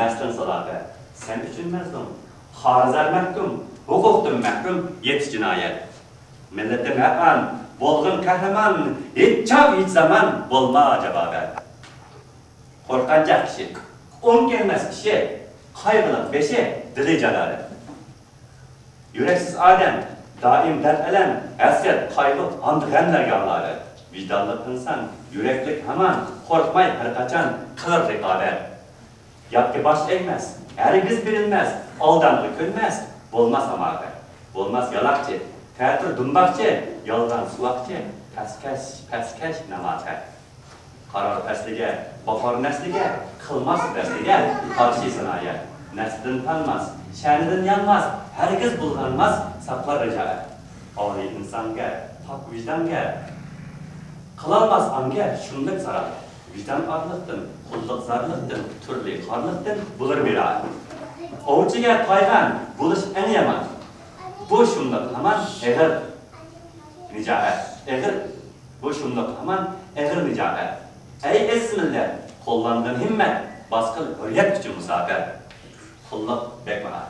نەسلىڭ سالاپەت. سەن ئۈچۈن مەزلۇم، خارىزار مەھكۇم، ھوقۇقتىن مەھرۇم، يېتىش جىنايەت. مىللىتىم ھەققان، بولغىن قەھرىمان، ھېچ چاغ، ھېچ زامان بولما جاۋابەن. قورققانچاق كىشى، ئوڭ كەلمەس ئىشى، قايغۇلۇق بېشى، دىلى جالالەت. يۈرەكسىز ئادەم، دائىم دەرد-ئەلەم، ھەسرەت، قايغۇ ھەمدە غەملەرگە ئالارەت. ۋىجدانلىق ئىنسان، يۈرەكلىك ھامان، قورقماي ھەر قاچان قىلىر رىقابەت. ياتقا باش ئەگمەس، ھەرگىز بېرىلمەس، ئالدامغا كۆنمەس، بولماس ھاماقەت، بولماس يالاقچى، تەتۈر دۇمباقچى، يالغان سۇۋاقچى، پەسكەش، پەسكەش ناماقەت. قارار پەسلىگە، باقار نەسلىگە، قىلماس ۋەسلىگە، قارشى سىنايە. نەسلىدىن تانماس، شەنىدىن يانماس، ھەرگىز بۇلغانماس، ساقلار رىجائەت. ئالىي ئىنسانگە، پاك ۋىجدانگە، قىلالماس ئاڭگە شۇملۇق ساراي. ۋىجدان ئارلىقتىن، قۇللۇق زارلىقتىن، تۈرلى خارلىقتىن بولۇر مىراي. ئوۋچىگە تايغان بولۇش ئەڭ يامان. بۇ شۇملۇق ھامان ئېغىر نىجائەت، ئېغىر، بۇ شۇملۇق ھامان ئېغىر نىجائەت. ئەي ئەزىز مىللەت، قوللانغىن ھىممەت، باسقىن ھۆرىيەت ئۈچۈن مۇساپىر. قۇللۇق بەك ماھار.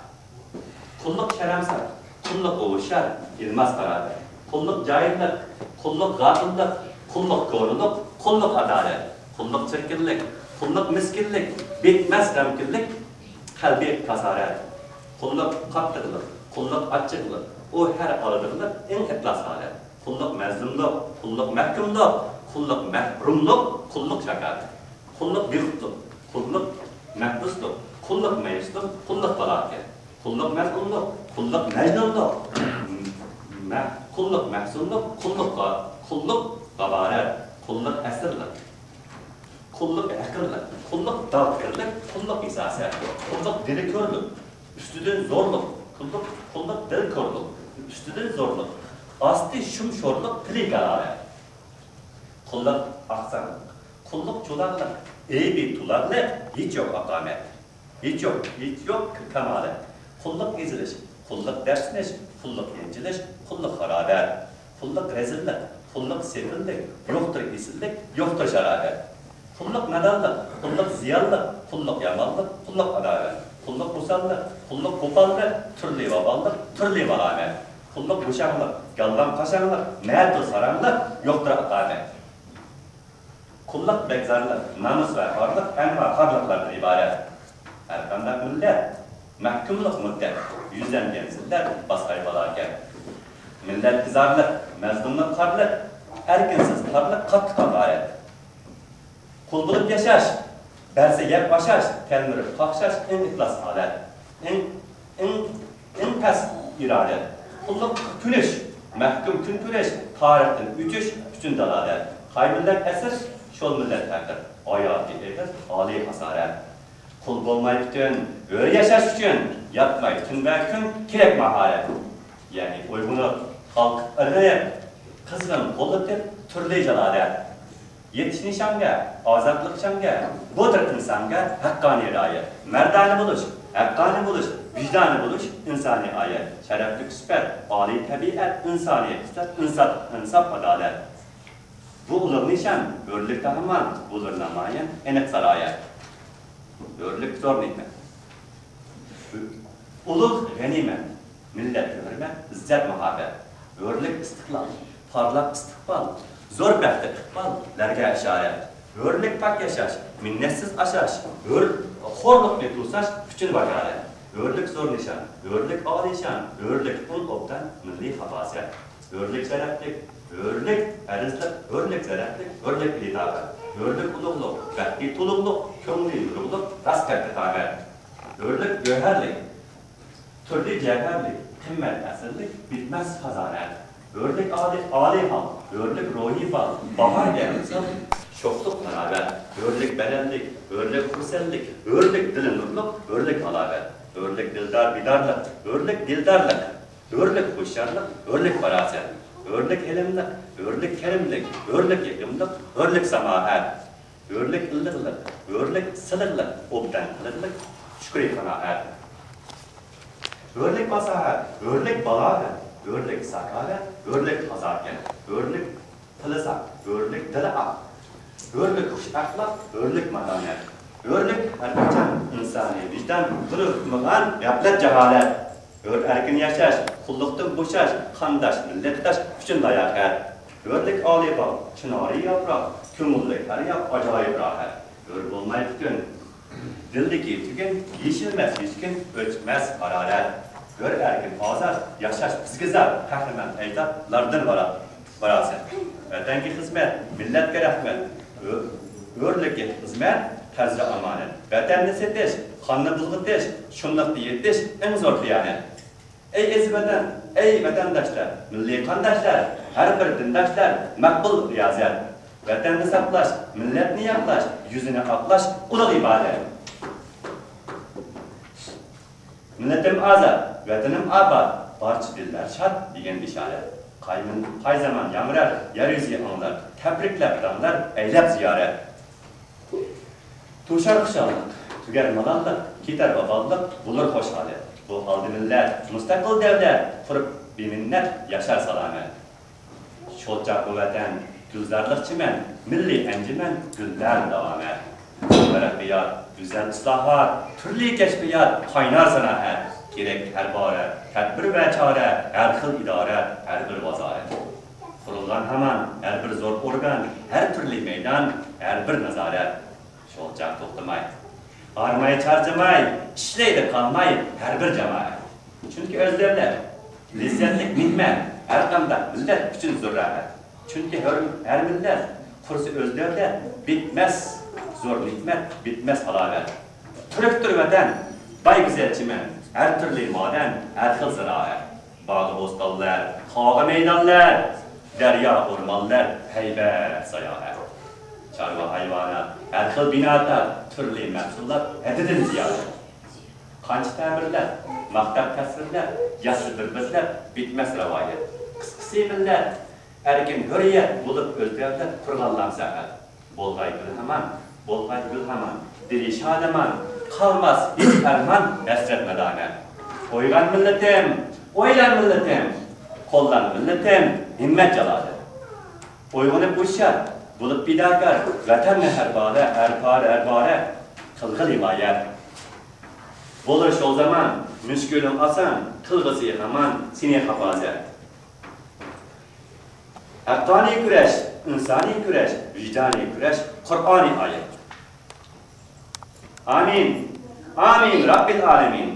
قۇللۇق شەرەمسار، قۇللۇق ئوۋۇشار، ئىلماس باراۋەر. قۇللۇق جاھىللىق، قۇللۇق غاپىللىق، قۇللۇق كورىلىق، قۇللۇق ئادالەت. قۇللۇق چىركىنلىك، قۇللۇق مىسكىنلىك، بىتمەس غەمكىنلىك، قەلبىي كاسارەت. قۇللۇق قاتتىقلىق، قۇللۇق ئاچچىقلىق، ئۇ ھەر ئالىدىغىلىق، ئەڭ ئىپلاس ھالەت. قۇللۇق مەزلۇملۇق، قۇللۇق مەھكۇملۇق، قۇللۇق مەھرۇملۇق، قۇللۇق شاكارەت. قۇللۇق بىخۇدلۇق، قۇللۇق مەھبۇسلۇق، قۇللۇق مەيۈسلۇق، قۇللۇق پالاكەت. قۇللۇق مەزلۇملۇق، قۇللۇق مەجنۇنلۇق، مە-، قۇللۇق مەھسۇنلۇق، قۇللۇق غا-، قۇللۇق غابارەت، قۇللۇق ئەسىرلىق، قۇللۇق ھەقىرلىق، قۇللۇق داغدىكىرلىق، قۇللۇق ھېساسەت، قۇللۇق دىلكۆرلۈك، ئۈستىدىن زورلۇق، قۇللۇق، قۇللۇق دىلكۆرلۈك، ئۈستىدىن زورلۇق، ئاستى شۇمشورلۇق، تىلى گالالەت. قۇللۇق ئاقساقلىق، قۇللۇق چولاقلىق، ئەيىبى تۇلاقلىق، ھېچ يوق ھاقارەت. ھېچ يوق، ھېچ يوق كامالەت. قۇللۇق ئېزىلىش، قۇللۇق دەپسىنىش، قۇللۇق يەنچۈكلىنىش، قۇللۇق ھارابەت. قۇللۇق رەزىللىق، قۇللۇق سېپىللىق، يوقتۇر ئېسىللىك، يوقتۇر شارابەت. قۇللۇق نادانلىق، قۇللۇق زىيانلىق، قۇللۇق يامانلىق، قۇللۇق ئاداۋەت. قۇللۇق ئوساللىق، قۇللۇق قوپاللىق، تۈرلى ۋابالىق، تۈرلى مالامەت. قۇللۇق بوشاڭلىق، گالۋاڭ قاشاڭلىق، مەتۇ ساراڭلىق، يوقتۇر ئاقامەت. قۇللۇق بەكزارلىق، نامۇس ۋە خارلىق، ئەنۋا خارلىقلاردىن ئىبارەت. ھەرقانداق مىللەت، مەھكۇملۇق مۇددەت، يۈزلەنگەن زىللەت، باسقاي بالاكەت. مىللەت ئىزارلىق، مەزلۇملۇق خارلىق، ئەركىنسىز تارلىق، قاتتىق ھاقارەت. قۇل بولۇپ ياشاش، بەرسە يەپ ئاشاش، تەلمۈرۈپ قاقشاش، ئەڭ ئىپلاس ھالەت. ئەڭ، ئەڭ، ئەڭ پەس ئىرادە. قۇللۇققا كۆنۈش، مەھكۇم كۈن كۆرۈش، تارىختىن ئۆچۈش، پۈتۈن دالالەت. قاي مىللەت ئەسىر، شول مىللەت پەقىر. ھاياتى ئېغىر، ئالىي ھاسارەت. قۇل بولماي پۈتۈن، ھۆر ياشاش ئۈچۈن، ياتماي تۈن ۋە كۈن، كېرەك ماھارەت. يەنى ئويغىنىپ، قالقىپ ئىرغىنىپ، قىزغىن قوللىتىپ، تۈرلى جالالەت. يېتىش نىشانغا، ئازادلىق شانغا، بۇدۇر ئىنسانغا ھەققانىي رىئايەت. مەردانە بولۇش، ھەققانىي بولۇش، ۋىجدانىي بولۇش، ئىنسانىي ئايەت. شەرەپلىك سۈپەت، ئالىي تەبىئەت، ئىنسانىي خىسلەت، ئىنساپ، ئىنساپ، ئادالەت. بۇ ئۇلۇغ نىشان، ھۆرلۈكتە ھامان بولۇر نامايان، ئېنىق سارايەت. ھۆرلۈك زور نېمەت. ئۇلۇغ غەنىيمەت، مىللەتكە ھۆرمەت، ئىززەت، مۇھەببەت. ھۆرلۈك ئىستىقلال، پارلاق ئىستىقبال، زور بەخت ئىقباللارغا ئىشارەت. ھۆرلۈك پاك ياشاش، مىننەتسىز ئاشاش، ھۆر، خورلۇقنى توساش ئۈچۈن ۋاكالەت. ھۆرلۈك زور نىشان، ھۆرلۈك ئالىيشان، ھۆرلۈك ئەڭ ئوبدان مىللىي خاپاسەت. ھۆرلۈك شەرەپلىك، ھۆرلۈك پەرزلىق، ھۆرلۈك زەرەپلىك، ھۆرلۈك ئىلىداغەر. ھۆرلۈك ئۇلۇغلۇق، بەختى تولۇقلۇق، كۆڭلى يورۇقلۇق، راست گەپكە تاغەر. ھۆرلۈك گۆھەرلىك، تۈرلۈك جەۋھەرلىك، قىممەت ئەسىرلىك، پۈتمەس خازانە. ھۆرلۈك ئالىي، ئالىي ھال، ھۆرلۈك روھىي بال، باھار گەلمىسە، شوخلۇق تاراۋەت. ھۆرلۈك بەدەنلىك، ھۆرلۈك خۇرسەنلىك، ھۆرلۈك دىلى نۇرلۇق، ھۆرلۈك ھالاۋەت. ھۆرلۈك دىلدار بىدارلىق، ھۆرلۈك دىلدارلىق، ھۆرلۈك ھوشيارلىق، ھۆرلۈك پاراسەت، ھۆرلۈك ھېلىملىق، ھۆرلۈك كەرىملىك، ھۆرلۈك يېقىملىق، ھۆرلۈك ساماھەت، ھۆرلۈك ئىللىقلىق، ھۆرلۈك سىلىقلىق، ئوبدان قىلىقلىق، شۈكرى قانائەت. ھۆرلۈك پاساھەت، ھۆرلۈك بالاغەت، ھۆرلۈك زاكاۋەت، ھۆرلۈك قازاكەن، ھۆرلۈك تىلى ساق، ھۆرلۈك دىلى ئاق، ھۆرلۈك خۇش ئەخلاق، ھۆرلۈك ماتانەت. ھۆرلۈك ھەر قاچان ئىنسانىي ۋىجدان، بىر ئۇقمىغان غەپلەت، جاھالەت. ھۆر ئەركىن ياشاش، قۇللۇقتىن بوشاش، قانداش، مىللەتداش ئۈچۈن لاياقەت. ھۆرلۈك ئالىي باغ، چىنارى ياپراق، كۆڭۈللۈك ھەر ياق ئاجايىپ راھەت. ھۆر بولماي پۈتۈن دىلدىكى تۈگۈن، يېشىلمەس يۈسكۈن، ئۆچمەس ھارارەت. ھۆر ئەركىن ئازاد ياشاش بىزگە زار، قەھرىمان ئەجدادلاردىن ۋارا-، ۋاراسەت. ۋەتەنگە خىزمەت، مىللەتكە رەھمەت. ھۆ-، ھۆرلۈككە خىزمەت، پەرزى ئامانەت. ۋەتەننى سېتىش، قاننى بۇلغىتىش، شۇملۇقتا يېتىش، ئەڭ زور خىيانەت. ئەي ئەزىز ۋەتەن، ئەي ۋەتەنداشلار، مىللىي قانداشلار، ھەر بىر دىنداشلار، مەقبۇل رىيازەت. ۋەتەننى ساقلاش، مىللەتنى ياقلاش، يۈزىنى ئاقلاش، ئۇلۇغ ئىبادەت. مىللىتىم ئازاد، ۋەتىنىم ئاباد، بارچە دىللار شاد دېگەن ئىشارەت. قايمىن-، قاي زامان ياڭرار، يەر يۈزى ئاڭلار، تەبرىكلەپ داڭلار، ئەيلەپ زىيارەت. توشار خۇشاللىق، تۈگەر مالاللىق، كېتەر ۋاباللىق، بولۇر خوش ھالەت. بۇ ھالدا مىللەت، مۇستەقىل دەۋلەت قۇرۇپ بىمىننەت ياشار سالامەت. شول چاغ بۇ ۋەتەن، گۈلزارلىق چىمەن، مىللىي ئەنجۈمەن، گۈللەر داۋامەت. تەرەققىيات، گۈزەل ئىسلاھات، تۈرلۈك كەشپىيات، قاينار سانائەت. كېرەك ھەر بارە، تەدبىر ۋە چارە، ھەر خىل ئىدارە، ھەر بىر ۋازارەت. قۇرۇلغان ھامان ھەر بىر زور ئورگان، ھەر تۈرلۈك مەيدان، ھەر بىر نازارەت. شول چاغ توختىماي، ھارماي، چارچىماي، ئىشلەيدۇ قالماي ھەر بىر جامائەت. چۈنكى ئۆز دۆلەت، لەززەتلىك نېمەت، ھەر قانداق مىللەت ئۈچۈن زور رەھمەت. چۈنكى ھەر، ھەر مىللەت قۇرسا ئۆز دۆلەت، پۈتمەس زور نېمەت، پۈتمەس ھالاۋەت. تۈركتۇر ۋەتەن، باي گۈزەل چىمەن، ھەر تۈرلۈك مادەن، ھەر خىل زىرائەت. باغ-بوستانلار، تاغ-مەيدانلار، دەريا-ئورمانلار، ھەيۋەت ساياھەت. چارۋا-ھايۋانات، ھەر خىل بىناتات، تۈرلۈك مەھسۇلات، ھەددىدىن زىيادە. قانچە تەبىرلەپ، ماختاپ تەسۋىرلەپ، يازسا بىر بىرلەپ، پۈتمەس رىۋايەت. قىسقىسى مىللەت، ئەركىن ھۆرىيەت بولۇپ ئۆز دۆلەت قۇرغانلام سەھەت. بولغاي گۈل ھامان، بولغاي گۈل ھامان، دىلى شادىمان، قالماس ھېچ ئەرمان، ھەسرەت نادامەت. ئويغان مىللىتىم، ئويلان مىللىتىم، قوللان مىللىتىم، ھىممەت جالالەت. ئويغىنىپ ھوشيار، بولۇپ پىداكار، ۋەتەننى ھەر پارە، ھەر پارە، ھەر پارە، قىلغىل ھىمايەت. بولۇر شۇ زامان، مۈشكۈلۈڭ ئاسان، قىلغۇسى ھامان، سېنى خاپازەت. ھەققانىي كۈرەش، ئىنسانىي كۈرەش، ۋىجدانىي كۈرەش، قۇرئانىي ئايەت. ئامىن، ئامىن، رەببىل ئالەمىن.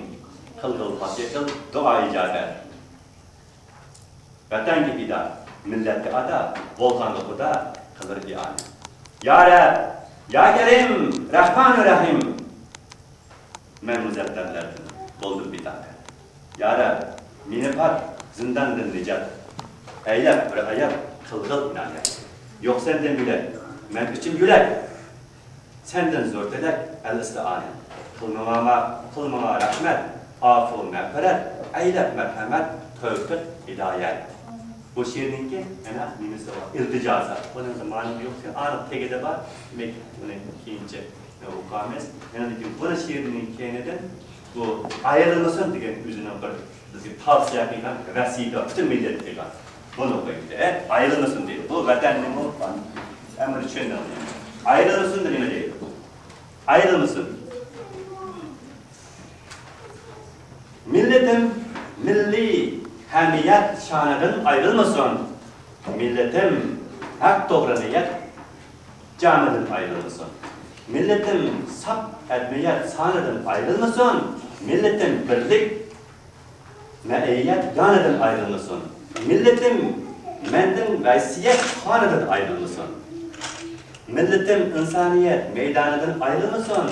قىلغىل پاك ئېقىل، دۇئا ئىجابەت. ۋەتەنگە پىدا، مىللەتكە ئاتا، بولغانغا خۇدا، قىلۇر ئىئانە. يا رەب، يا كەرىم، رەھمانۇ رەھىم. مەن مۇزەپپەرلەردىن بولدۇم بىتاقەت. يا رەب، مېنى پاك زىنداندىن نىجات ئەيلەپ، بىر ئايات قىلغىل ئىنايەت. يوق سەندىن يۈرەك، مەن ئۈچۈن يۈرەك. سەندىن زور تىلەك، ئەل ئىستىئانە. قىل ماڭا، قىل ماڭا رەھمەت، ئافۇ مەغپىرەت، ئەيلەپ مەرھەمەت، تەۋپىق، ھىدايەت. بۇ شېئىرنىڭكى يەنە نېمىسى بار؟ ئىلتىجاسى. بۇنىڭ زامانى يوق، ئېنىق تېگىدە بار. دېمەك، بۇنى كېيىنچە ئوقۇيمىز. يەنە لېكىن بۇ شېئىرنىڭ كەينىدىن بۇ ئايرىلمىسۇن دېگەن ئۆزىنىڭ بىر بىزگە تاۋسىيە قىلغان ۋەسىيىتى بار، پۈتۈن مىللەتكە قىلغان. بۇنى ئوقۇيمىز. ئە، ئايرىلمىسۇن دەيدۇ. بۇ ۋەتەننىڭ ئۇ ئەمىرى چۈشەندىڭىزمۇ؟ ئايرىلمىسۇن دېگەن نېمە دەيدۇ؟ ئايرىلمىسۇن. مىللىتىم مىللىي ھەمىيەت شانىدىن ئايرىلمىسۇن. مىللىتىم ھەق توغرا نىيەت جامىدىن ئايرىلمىسۇن. مىللىتىم ساپ ئەدمىيەت سانىدىن ئايرىلمىسۇن. مىللىتىم بىرلىك مەئىيەت يانىدىن ئايرىلمىسۇن. مىللىتىم مەندىن ۋەسىيەت خانىدىن ئايرىلمىسۇن. مىللىتىم ئىنسانىيەت مەيدانىدىن ئايرىلمىسۇن.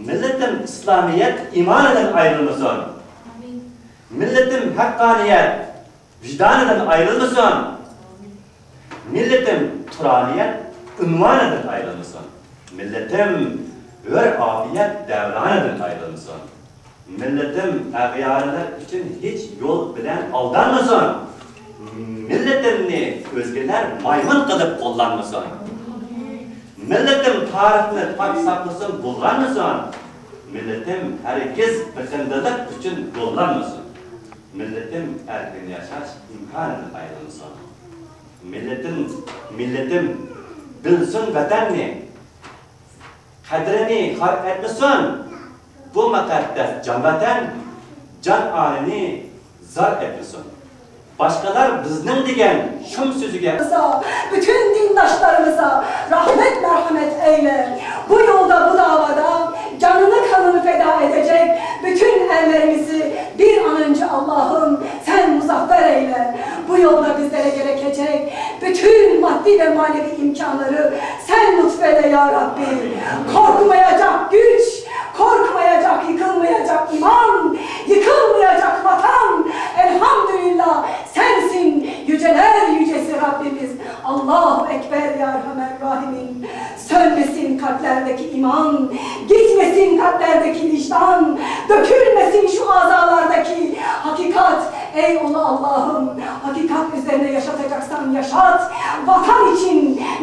مىللىتىم ئىسلامىيەت ئىمانىدىن ئايرىلمىسۇن. مىللىتىم ھەققانىيەت ۋىجدانىدىن ئايرىلمىسۇن. مىللىتىم تۇرانىيەت ئۇنۋانىدىن ئايرىلمىسۇن. مىللىتىم ھۆر ئاپىيەت دەۋرانىدىن ئايرىلمىسۇن. مىللىتىم ئەغيارىلار ئۈچۈن ھېچ يول بىلەن ئالدانمىسۇن. مىللىتىمنى ئۆزگىلەر مايمۇن قىلىپ قوللانمىسۇن. مىللىتىم تارىخنى پاك ساقلىسۇن، بۇلغانمىسۇن. مىللىتىم ھەرگىز بېقىندىلىق ئۈچۈن گوللانمىسۇن. مىللىتىم ئەركىن ياشاش ئىمكانىدىن ئايرىلمىسۇن. مىللىتىم، مىللىتىم بىلسۇن ۋەتەننى، قەدرىنى خار ئەتمىسۇن. بۇ مۇقەددەس جان ۋەتەن، جان ئانىنى زار ئەتمىسۇن. باشقىلار بىزنىڭ دېگەن شۇم سۆزىگە. بىزا، بۈتۈن دىنداشلىرىمىزغا رەھمەت، مەرھەمەت ئەيلە. بۇ يولدا، بۇ داۋادا جانىنى، قېنىنى پىدا ئېتىجەك بۈتۈن ئەرلىرىمىزنى بىر ئانانچە ئاللاھىم، سەن مۇزەففەر ئەيلە. بۇ يولدا بىزلەرگە گېرەكلىشىدىغان بۈتۈن ماددىي ۋە مەنىۋى ئىمكانلىرى سەن لۇتۇف ئەيلە، يا رەببى. قورقمايدىغان كۈچ، قورقمايدىغان، يىقىلمايدىغان ئىمان، يىقىلمايدىغان ۋەتەن، ئەلھەمدۇلىللا، سەنسىڭ، يۈجىلەر يۈجىسى رەببىمىز. ئاللاھۇ ئەكبەر، يا ئەرھەمەر راھىمىن. سۆنمىسۇن قەلبلەردىكى ئىمان، گىتمىسۇن قەلبلەردىكى ۋىجدان، تۆكۈلمىسۇن شۇ ئەزالاردىكى ھەقىقەت. ئەي ئۇلۇغ ئاللاھىم، ھەقىقەت ئۈزرىدە ياشىتاجاقسەن، ياشات. ۋەتەن ئۈچۈن،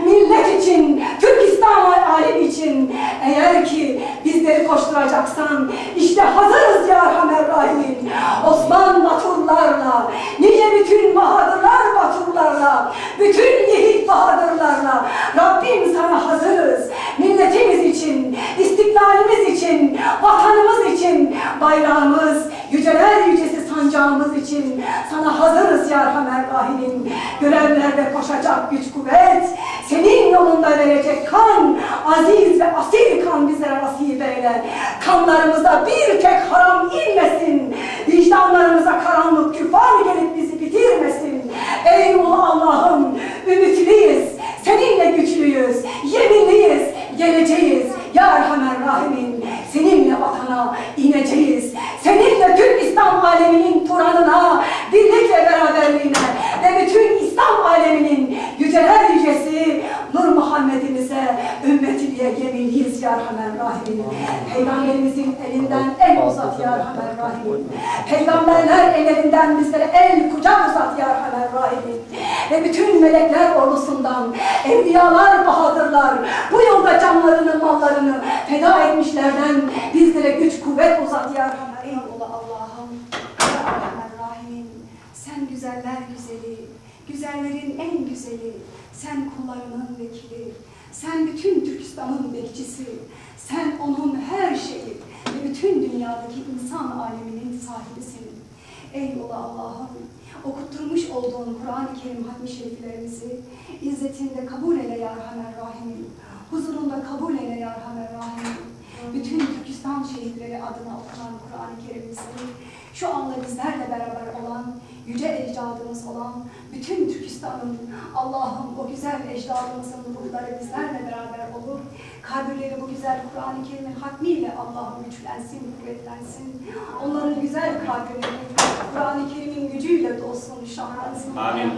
مىللەت ئۈچۈن، تۈركىستان ۋە ئالەم ئۈچۈن. ئەگەركى بىزلەرنى قوشتۇراجاقسەن، ئىشتە ھازىرىز، يا ئەرھەمەر راھىمىن. ئوسمان باتۇرلارلا، نىجە بۈتۈن باھادۇرلار باتۇرلارلا، بۈتۈن يىگىت باھادۇرلارلا، رەببىم، ساڭا ھازىرىز. مىللىتىمىز ئۈچۈن، ئىستىقلالىمىز ئۈچۈن، ۋەتىنىمىز ئۈچۈن، بايرىقىمىز، يۈجىلەر يۈجىسى سانجىقىمىز ئۈچۈن ساڭا ھازىرىز، يا ئەرھەمەر راھىمىن. گۆرلەرگە قوشاجاق كۈچ-قۇۋۋەت، سېنىڭ يولۇڭدا بېرىجەك قان، ئەزىز ۋە ئاسىل قان بىزلەرگە نېسىپ ئەيلە. قانلىرىمىزغا بىر تەك ھارام ئىنمىسۇن، ۋىجدانلىرىمىزغا قاراڭغۇلۇق، كۇفران كېلىپ بىزنى بىتىرمىسۇن. ئەي ئۇلۇغ ئاللاھىم، ئۈمىدلىيىز، سېنىڭدە كۈچلۈيۈز، يېمىنلىيىز، گېلىجەيىز. يا ئەرھەمەر راھىمىن، سېنىڭدە ۋەتەنگە ئىنەجەيىز. سېنىڭدە تۈرك ئىسلام ئالىمىنىڭ تۇرانىغا، بىرلىك ۋە بارابەرلىكىگە ۋە پۈتۈن ئىسلام ئالىمىنىڭ يۈجىلەر يۈجىسى نۇر مۇھەممەدىمىزگە، ئۈممىتىگە يېمىنلەيمىز، يا ئەرھەمەر راھىمىن. پەيغەمبىرىمىزنىڭ ئېلىندىن ئەل ئۇزات، يا ئەرھەمەر راھىمىن. پەيغەمبەرلەر ئېلىندىن بىزلەرگە ئەل، قۇچاق ئۇزات، يا ئەرھەمەر راھىمىن. ۋە پۈتۈن مەلەكلەر ئوردۇسىدىن، ئەۋلىيالار، باھادۇرلار، بۇ يولدا جانلىرىنى، ماللىرىنى پىدا ئەتمىشلەردىن بىزلەرگە كۈچ-قۇۋۋەت ئۇزات، يا ئەرھەمەر. ئەي ئۇلۇغ ئاللاھىم، يا ئەرھەمەر راھىمىن، سەن گۈزەللەر گۈزەلى، گۈزەللەرنىڭ ئەڭ گۈزەلى، سەن قۇللارنىڭ ۋەكىلى، سەن پۈتۈن تۈركىستاننىڭ بېكچىسى، سەن ئۇنىڭ ھەر شېئى ۋە پۈتۈن دۇنيادىكى ئىنسان ئالىمىنىڭ ساھىبىسەن. ئەي ئۇلۇغ ئاللاھىم، ئوقۇپ تۇرمۇش ئولدۇن قۇرئانى كەرىم خاتمە شەرىپلىرىمىزنى ئىززىتىڭدە قوبۇل ئەيلە، يا ئەرھەمەر راھىمىن. ھۇزۇرۇڭدا قوبۇل ئەيلە، يا ئەرھەمەر راھىمىن. پۈتۈن تۈركىستان شېھىتلىرى ئادىنا ئوقۇغان قۇرئانى كەرىمىمىزنى شۇ ئاڭدا بىزلەرلە بارابار ئولغان يۈجە ئەجدادىمىز ئولغان پۈتۈن تۈركىستاننىڭ، ئاللاھىم، ئۇ گۈزەل ئەجدادىمىزنىڭ روھلىرى بىزلەرلە بارابار ئولۇپ، قەبرىلىرى بۇ گۈزەل قۇرئانى كەرىمنىڭ خاتمىلە، ئاللاھىم، كۈچلەنسۇن، قۇۋۋەتلەنسۇن. ئۇلارنىڭ گۈزەل قەبرىلىرى قۇرئانى كەرىمنىڭ كۈچىلە تولسۇن، شاھلانسۇن، ئامىن.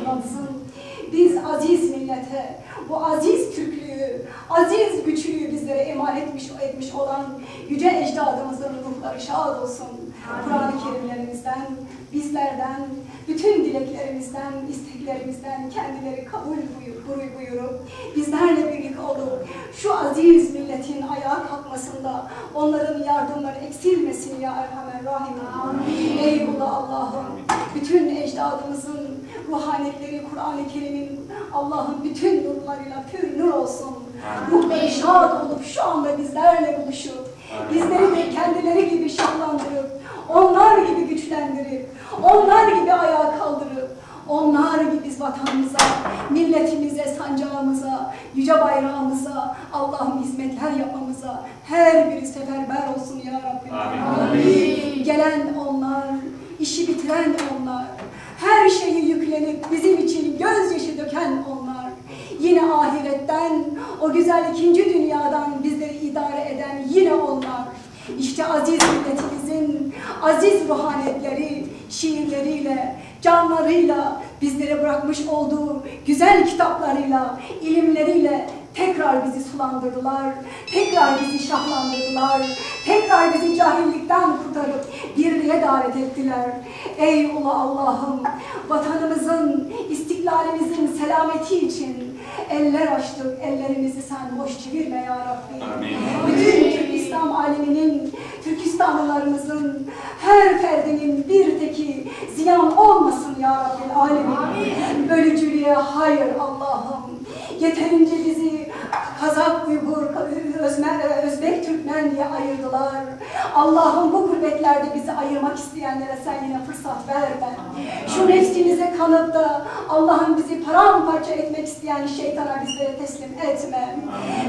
بىز ئازىز مىللەتكە، بۇ ئازىز تۈركلۈككە، ئازىز كۈچلۈككە بىزلەرگە ئامانەت ئەتمىش، ئەتمىش ئولغان يۈجە ئەجدادىمىزنىڭ روھلىرى شاد ئولسۇن. قۇرئانى كەرىملىرىمىزدىن، بىزلەردىن، پۈتۈن تىلەكلىرىمىزدىن، ئىستەكلىرىمىزدىن كەندىلىرى قوبۇل بۇيۇ-، بۇيۇ-، بۇيۇرۇپ، بىزلەرلە بىرلىكتە ئولتۇرۇپ، شۇ ئازىز مىللەتنىڭ ئاياغى قالقمىسۇن، ئۇلارنىڭ ياردەملىرى ئەكسىلمىسۇن، يا ئەرھەمەر راھىمىن. ئەي ئۇلۇغ ئاللاھىم، پۈتۈن ئەجدادىمىزنىڭ روھانىيەتلىرى قۇرئانى كەرىمنىڭ، ئاللاھىم، پۈتۈن نۇرلىرىغا پۈر نۇر ئولسۇن. روھلىرى شاد ئولۇپ، شۇ ئاڭدا بىزلەرلە بولۇشۇپ، بىزلەرنى كەندىلىرى كىبى شادلاندۇرۇپ، ئۇلار كىبى كۈچلەندۈرۈپ، ئۇلار كىبى ئاياغا قالدۇرۇپ، ئۇلار كىبى بىز ۋەتىنىمىزگە، مىللىتىمىزگە، سانجىقىمىزغا، يۈجە بايرىقىمىزغا، ئاللاھىم، خىزمەتلەر ياپمىغىمىزغا ھەر بىرى سەپەرۋەر ئولسۇن، يا رەببىل ئالەمىن. ئامىن. گېلەن ئۇلار، ئىشى پۈتكەن ئۇلار، Her şeyi yüklenip bizim için gözyaşı döken onlar. Yine ahiretten, o güzel ikinci dünyadan bizleri idare eden yine onlar. İşte aziz milletimizin aziz ruhaniyetleri şiirleriyle, canlarıyla, bizlere bırakmış olduğu güzel kitaplarıyla, ilimleriyle tekrar bizi sulandırdılar, tekrar bizi şahlandırdılar, tekrar bizi cahillikten kurtarıp birliğe davet ettiler. Ey ulu Allah'ım, vatanımızın, istiklalimizin selameti için eller açtık, ellerimizi sen boş çevirme ya Rabbi. Bütün Türk İslam aleminin, Türkistanlılarımızın her ferdinin bir teki ziyan olmasın ya Rabbil alemin. Bölücülüğe hayır Allah'ım. Yeterince bizi Kazak, Uygur, Özme-, Özbek, Türkmen diye ayırdılar. Allah'ım bu gurbetlerde bizi ayırmak isteyenlere sen yine fırsat verme. Şu nefsimize kanıp da Allah'ım bizi paramparça etmek isteyen şeytana bizleri teslim etme.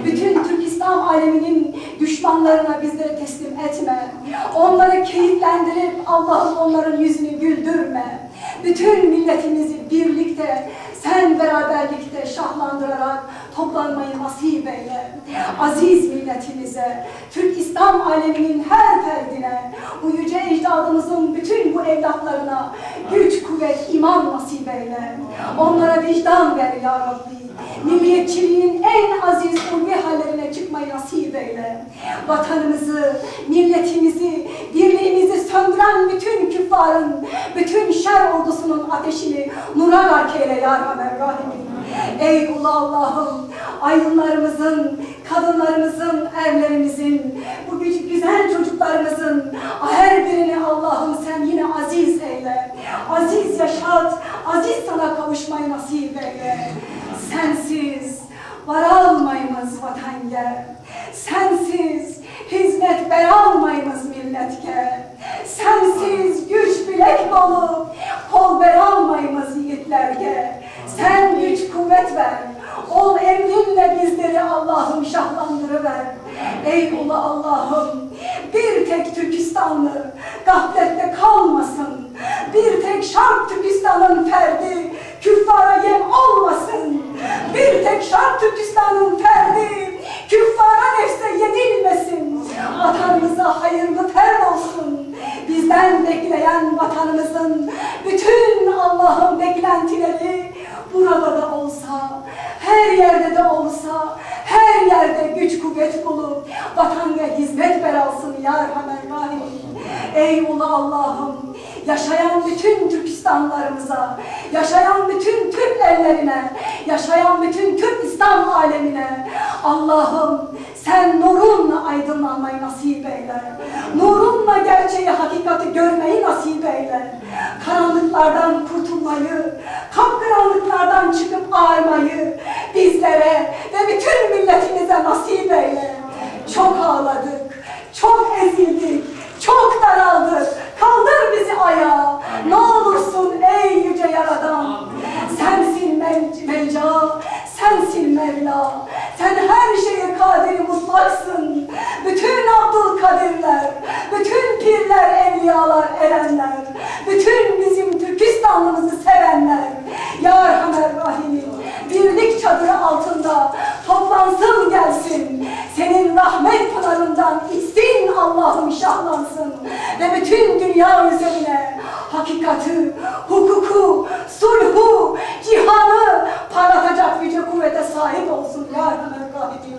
Bütün Türk İslam aleminin düşmanlarına bizleri teslim etme. Onları keyiflendirip Allah'ım onların yüzünü güldürme. Bütün milletimizi birlikte, sen beraberlikte şahlandırarak toplanmayı nasip eyle. Aziz milletimize, Türk İslam aleminin her ferdine, bu yüce ecdadımızın bütün bu evlatlarına güç, kuvvet, iman nasip eyle. Onlara vicdan ver ya Rabbi. Milliyetçiliğin en aziz ulvi hallerine çıkmayı nasip eyle. Vatanımızı, milletimizi, birliğimizi söndüren bütün küffarın, bütün şer ordusunun ateşini nura gark eyle ya Erhamer Rahimin. Ey ulu Allah'ım, aydınlarımızın, kadınlarımızın, erlerimizin, bu güz-, güzel çocuklarımızın her birini Allah'ım sen yine aziz eyle. Aziz yaşat, aziz sana kavuşmayı nasip eyle. Sensiz varalmaymız vatanga. Sensiz hizmet beralmaymız milletke. Sensiz güç bilek bolup, kol beralmaymız yiğitlerge. Sen güç kuvvet ver, ol emrinle bizleri Allah'ım şahlandırıver. Ey ulu Allah'ım, bir tek Türkistanlı gaflette kalmasın. Bir tek Şark Türkistan'ın ferdi küffara yem olmasın. Bir tek Şark Türkistan'ın ferdi küffara nefse yenilmesin. Vatanımıza hayırlı ferd olsun. Bizden bekleyen vatanımızın bütün Allah'ın beklentileri burada da olsa, her yerde de olsa, her yerde güç kuvvet bulup vatanga hizmet ver alsın ya Erhamer Rahimin. Ey ulu Allah'ım, yaşayan bütün Türkistanlarımıza, yaşayan bütün Türk ellerine, yaşayan bütün Türk İslam alemine Allah'ım sen nurunla aydınlanmayı nasip eyle. Nurunla gerçeği, hakikati görmeyi nasip eyle. Karanlıklardan kurtulmayı, kapkaranlıklardan çıkıp ağarmayı bizlere ve bütün milletimize nasip eyle. Çok ağladık, çok ezildik, çok daraldık. Kaldır bizi ayağa. Ne olursun ey yüce Yaradan. Sensin men- menca, sensin Mevla. Sen her şeye kadir mutlaksın. Bütün Abdülkadirler, bütün pirler, evliyalar, erenler, bütün bizim Türkistanlımızı sevenler, ya Erhamer Rahimin, birlik çadırı altında toplansın gelsin. Senin rahmet pınarından içsin Allah'ım şahlansın. Ve bütün dünya üzerine hakikati, hukuku, sulhu, cihanı parlatacak güce kuvvete sahip olsun ya Erhamer Rahimin.